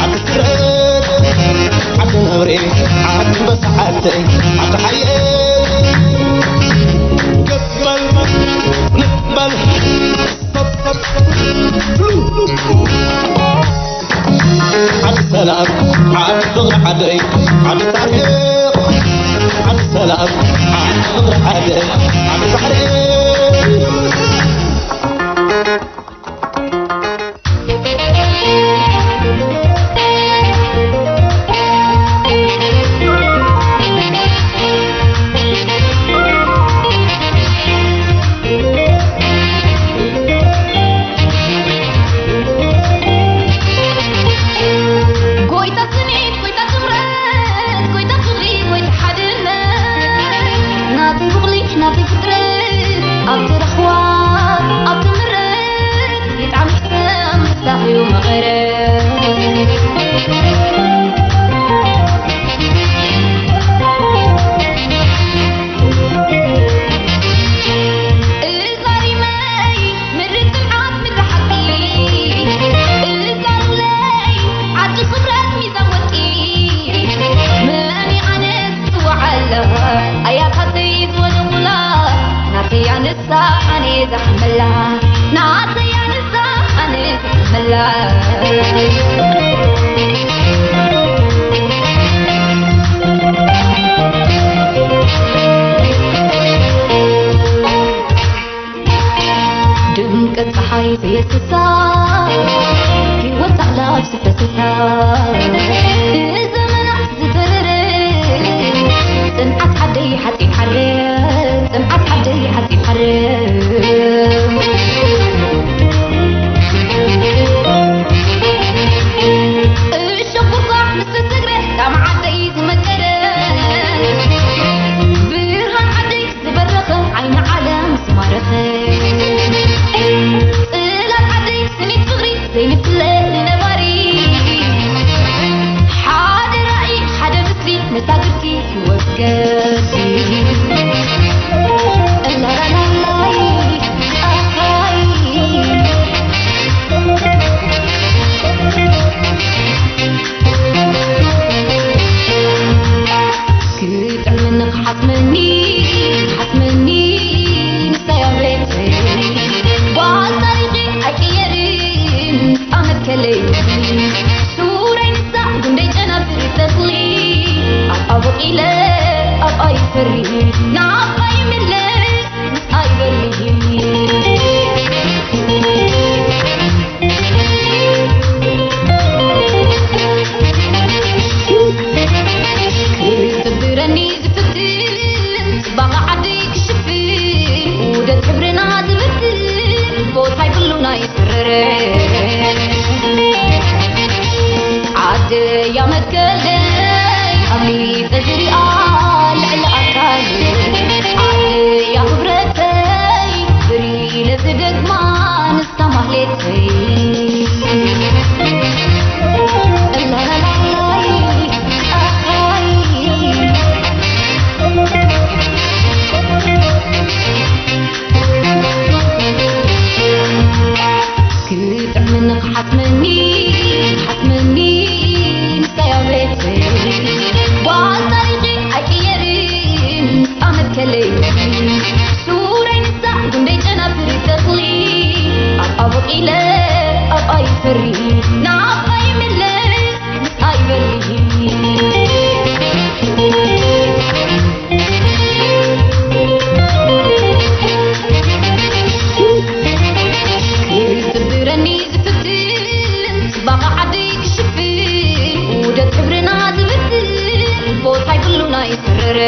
ዓዲ ስርኤት፣ ዓዲ ነብሪ፣ ዓዲ ኣንበሳ ዓደይ፣ ዓዲ ሓየት። ገበል፣ ንበል፣ ዓዲ ሰላም፣ ዓዲ ፍቕሪ ዓደይ፣ ዓዲ ታሪኽ፣ ዓዲ ሰላም፣ ዓዲ ፍቕሪ ዓደይ፣ ዓዲ ታሪኽ። ጎይታ ስኒት፣ ጎይታ ክብረት፣ ጎይታ ፍቕሪ፣ ጎይታ ሓድነት፣ ናተይ ፍቕሪ፣ ናተይ ፍጥረት፣ ኣብቲ ረኽዋ፣ ኣብቲ ምረት፣ ይጥዓም ይሕሰም፣ ምስላፍ እዩ መቐረት። እዛ ሪመይ ምድሪ ጽንዓት ምድሪ ሓቂ፣ እዛ ሉለይ ዓዲ ክብረት ሚዛን ወርቂ፣ መን ኣነስ ትጽዋዕ ኣላ ኣያታተይ ዝወደቑላ፣ ናተይ ኣነስ ኣነ ዝሓመላ፣ ናተይ ኣነስ ኣነ ዝሓመላ። የሱሳ፣ ህይወት ኣላ ኣብ ስፈትካ፣ ብዘመናት ዝተረረ፣ ጽንዓት ዓደይ ሓጺን ሓረ፣ ጽንዓት ዓደይ ሓጺን ሓረ። እሾኽ ቁርቋሕ ምስ ተሰግረ፣ ጣዕሚ ዓደይ ዝመቀረ፣ ብርሃን ዓደይ ዝበረኸ ዓይኒ ዓለም ዝማረኸ፣ ጽላል ዓደይ ስኒት ፍቕሪ ዘይንፍለ ንነባሪ፣ ሓደ ራእይ ሓደ ምስሊ መሳግርቲ ህይወት ገዲ። እላላላላይ ኣሃይ። ክጥዕመኒ ክሓስመኒ፣ ክሓስመኒ ንሳያ ቤተይ። ጓል ታሪኸይ ኣይቅየርን ኣመትከለይ። ሱረይ ንሳ ጉንደይ ጨናፍር ተኽሊ። ኣብኣ ቦቒለ ኣብኣ ይፈሪ። ናብኣ ይምለስ ምስኣ ይበሊ። ክጽብረኒ ዝፍትን ጽባቐ ዓደይ ክሽፍን ውደት ሕብርና ዝብትን ቦታ ይብሉና ይስረረ። ዓደያ መትከለይ ኣምሊጠ ዝሪኣ ልዕሊ ኣካል ዓደያ ክብረተይ ብሪለ ዝደግማ ንስታ ማህሌተይ። እላላላላይ ኣሃይ። ክጥዕመኒ ክሓስመኒ፣ ክሓስመኒ ንሳያ ቤተይ። ጓል ታሪኸይ ኣይቅየርን ኣመትከለይ። ሱረይ ንሳ ጉንደይ ጨናፍር ተኽሊ። ኣብኣ ቦቒለ ኣብኣ ይፈሪ። ናብኣ ይምለስ ምስኣ ይበሊ። ክጽብረኒ ዝፍትን ጽባቐ ዓደይ ክሽፍን ውደት ሕብርና ዝብትን ቦታ ይብሉና ይስረረ።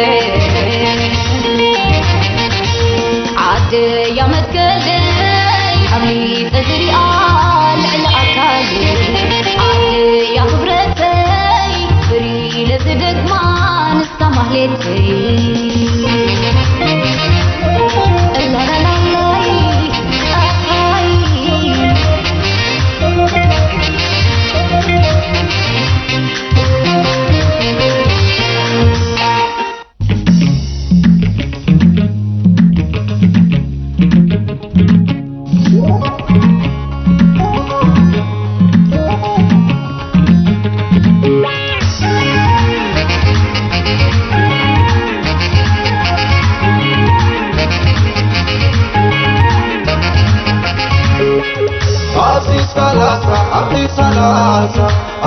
ዓደያ መትከለይ ኣምሊጠ ዝሪኣ ልዕሊ ኣካል ዓደያ ክብረተይ ብሪለ ዝደግማ ንስታ ማህሌተይ። እላላላላይ ኣሃይ። ኣብዚ ሰላሳ ኣብዚ ሰላሳ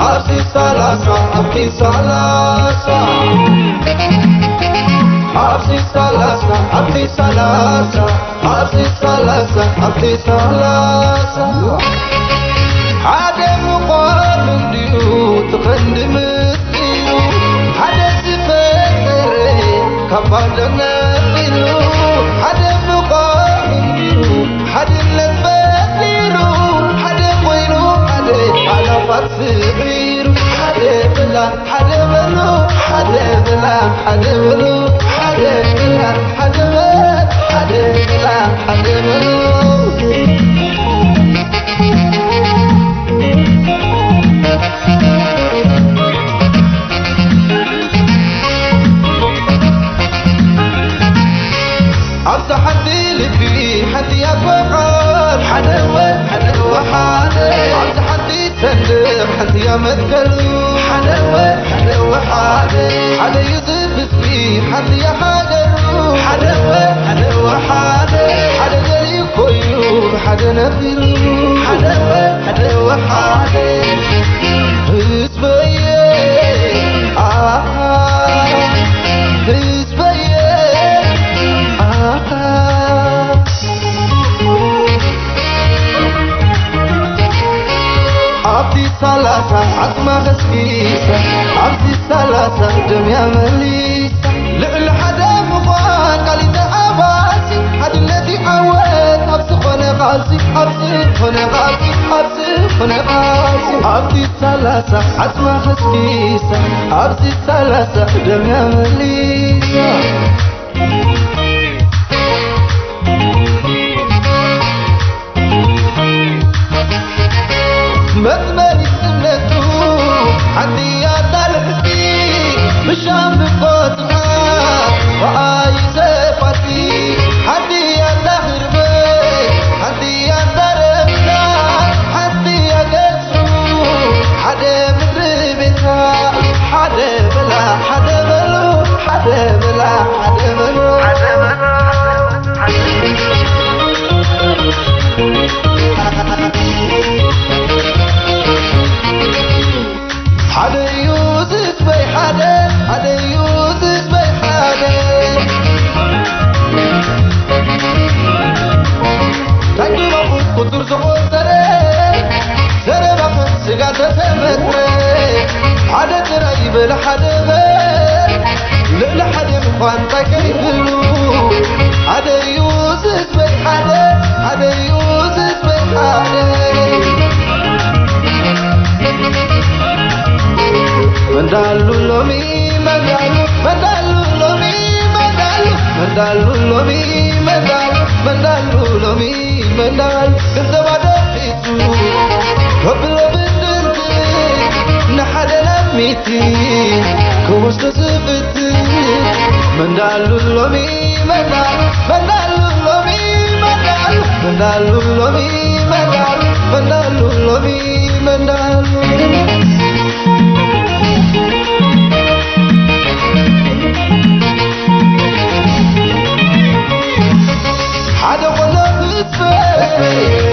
ኣብዚ ሰላሳ ኣብዚ ሰላሳ ኣብዚ ሰላሳ ኣብዚ ሰላሳ ኣብዚ ሰላሳ ኣብዚ ሰላሳ ሓደ ምዃን እንድዩ ትኸንዲ ምስጢሩ ሓደ ዝፈጠረ ካብ ባዶነት ኢሉ ሓደ ምዃን እንድዩ ሓድነት ፈጢሩ ሓደ ኮይኑ ሓደ ኣእላፋት ስዒሩ ሓደ ብላ ሓደ በሉ ሓደ ብላ ሓደ በሉ ሓደ ብላ ሓደ በል ሓደ ብላ ሓደ በሉ። ኣብዛ ሓንቲ ልቢ ሓንቲ እያ ፍቕር ሓደ ወ ሓደ ወ ሓደ ኣብዛ ሓንቲ ሰንደቕ ሓንቲ እያ መትከሉ ሓደ ወ ሓደ ወ ሓደ ሓደ እዩ ዝብስቢ ሓንቲ እያ ሃገሩ ሓደ ወ ሓደ ወ ሓደ ሓደ ገሊኡ ኮይኑ ሓደ ነቢሩ ሓደ ወ ሓደ ወ ሓደ ህዝበየ ኣሃ ህዝበየ ኣሃ ዓጽማ ከስኪሳ ኣብዚ ሰላሳ ደምያ መሊሳ ልዕሊ ሓደ ምዃን ቃል ተዓባሲ ሓድነት ይዓወት ኣብ ዝኾነ ቃልሲ ኣብ ዝኾነ ቃልሲ ኣብ ዝኾነ ቃልሲ ኣብቲ ሰላሳ ዓጽማ ከስኪሳ ኣብዚ ሰላሳ ደምያ መሊሳ መዝመሪት እምነቱ ሓንቲ እያ እታ ልዕልቲ ብሻም ብቆጽራ ብኣይ ዘፋቲ ሓንቲ እያ እታ ህርበይ ሓንቲ እያ እታ ረብታ ሓንቲ እያ ገጹ ሓደ ምድሪ ቤታ ሓደ በላ ሓደ በሉ ሓደ በላ ሓደ በሉ ሓደ በሉ ሓደ እዩ ዝስበይ ሓደ ሓደ እዩ ዝስበይ ሓደ ታይግባኹ ቁፅር ዝኾን ዘረ ዘረባ ከም ስጋ ተተመትረ ሓደ ጥራይ ይበል ሓደ በል ልዕሊ ሓደ ምዃን እንታይ ከይህሉ ሓደ እዩ ዝስበይ ሓደ ሓደ እዩ ዝስበይ ሓደ መንዳሉ ሎሚ መንዳሉ መንዳሉ ሎሚ መንዳሉ መንዳሉ ሎሚ መንዳሉ መንዳሉ ሎሚ መንዳሉ ገንዘባ ደቂሱ ከብሎ ብድንት ንሓደ ላሚቲ ክወስዶ ዝፍት መንዳሉ ሎሚ መንዳሉ መንዳሉ ሎሚ መንዳሉ መንዳሉ ሎሚ መንዳሉ መንዳሉ ሎሚ መንዳሉ ሓደ ኮሎ ብዝበረ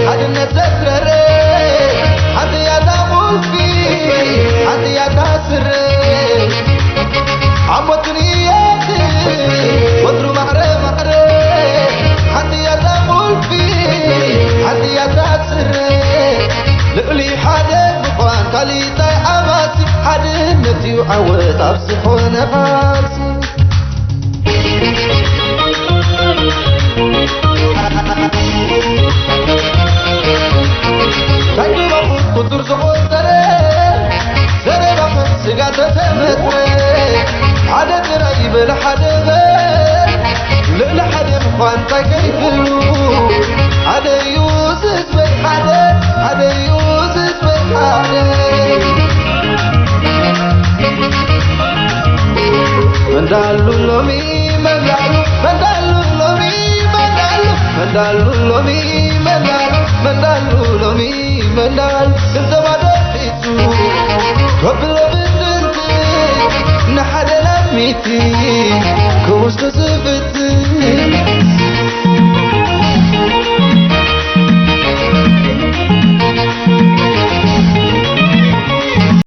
ሓድነት ዘትረረ ሓንቲ ያታ ቁልፊ ሓንቲ ያታ ስረ ኣሞትን እየት ወትሩ ማዕረ ማዕረ ሓንቲ ያታ ቁልፊ ሓንቲ ያታ ስረ ልዕሊ ሓደ ምዃን ካሊታይ ዓባሲ ሓድነት እዩ ዓወት ኣብ ዝኾነ ቃልሲ ታይግባኹ ቁፅር ዝኾን ዘረ ዘረባ ከም ስጋ ተተመትረ ሓደ ጥራይ ይበል ሓደ በል ልዕሊ ሓደ ምዃን እንታይ ከይትብሉ ሓደ እዩ ዝስበይ ሓደ ሓደ እዩ ዝስበይ ሓደ መንዳሉ ሎሚ መንዳሉ መንዳሉ ሎሚ መንዳሉ መንዳሉ ሎሚ መንዳሉ መንዳሉ ሎሚ መንዳሉ ገንዘባ ደቂሱ ከብሎ ብድንት ንሓደ ላሚቲ ክወስዶ ዝፍት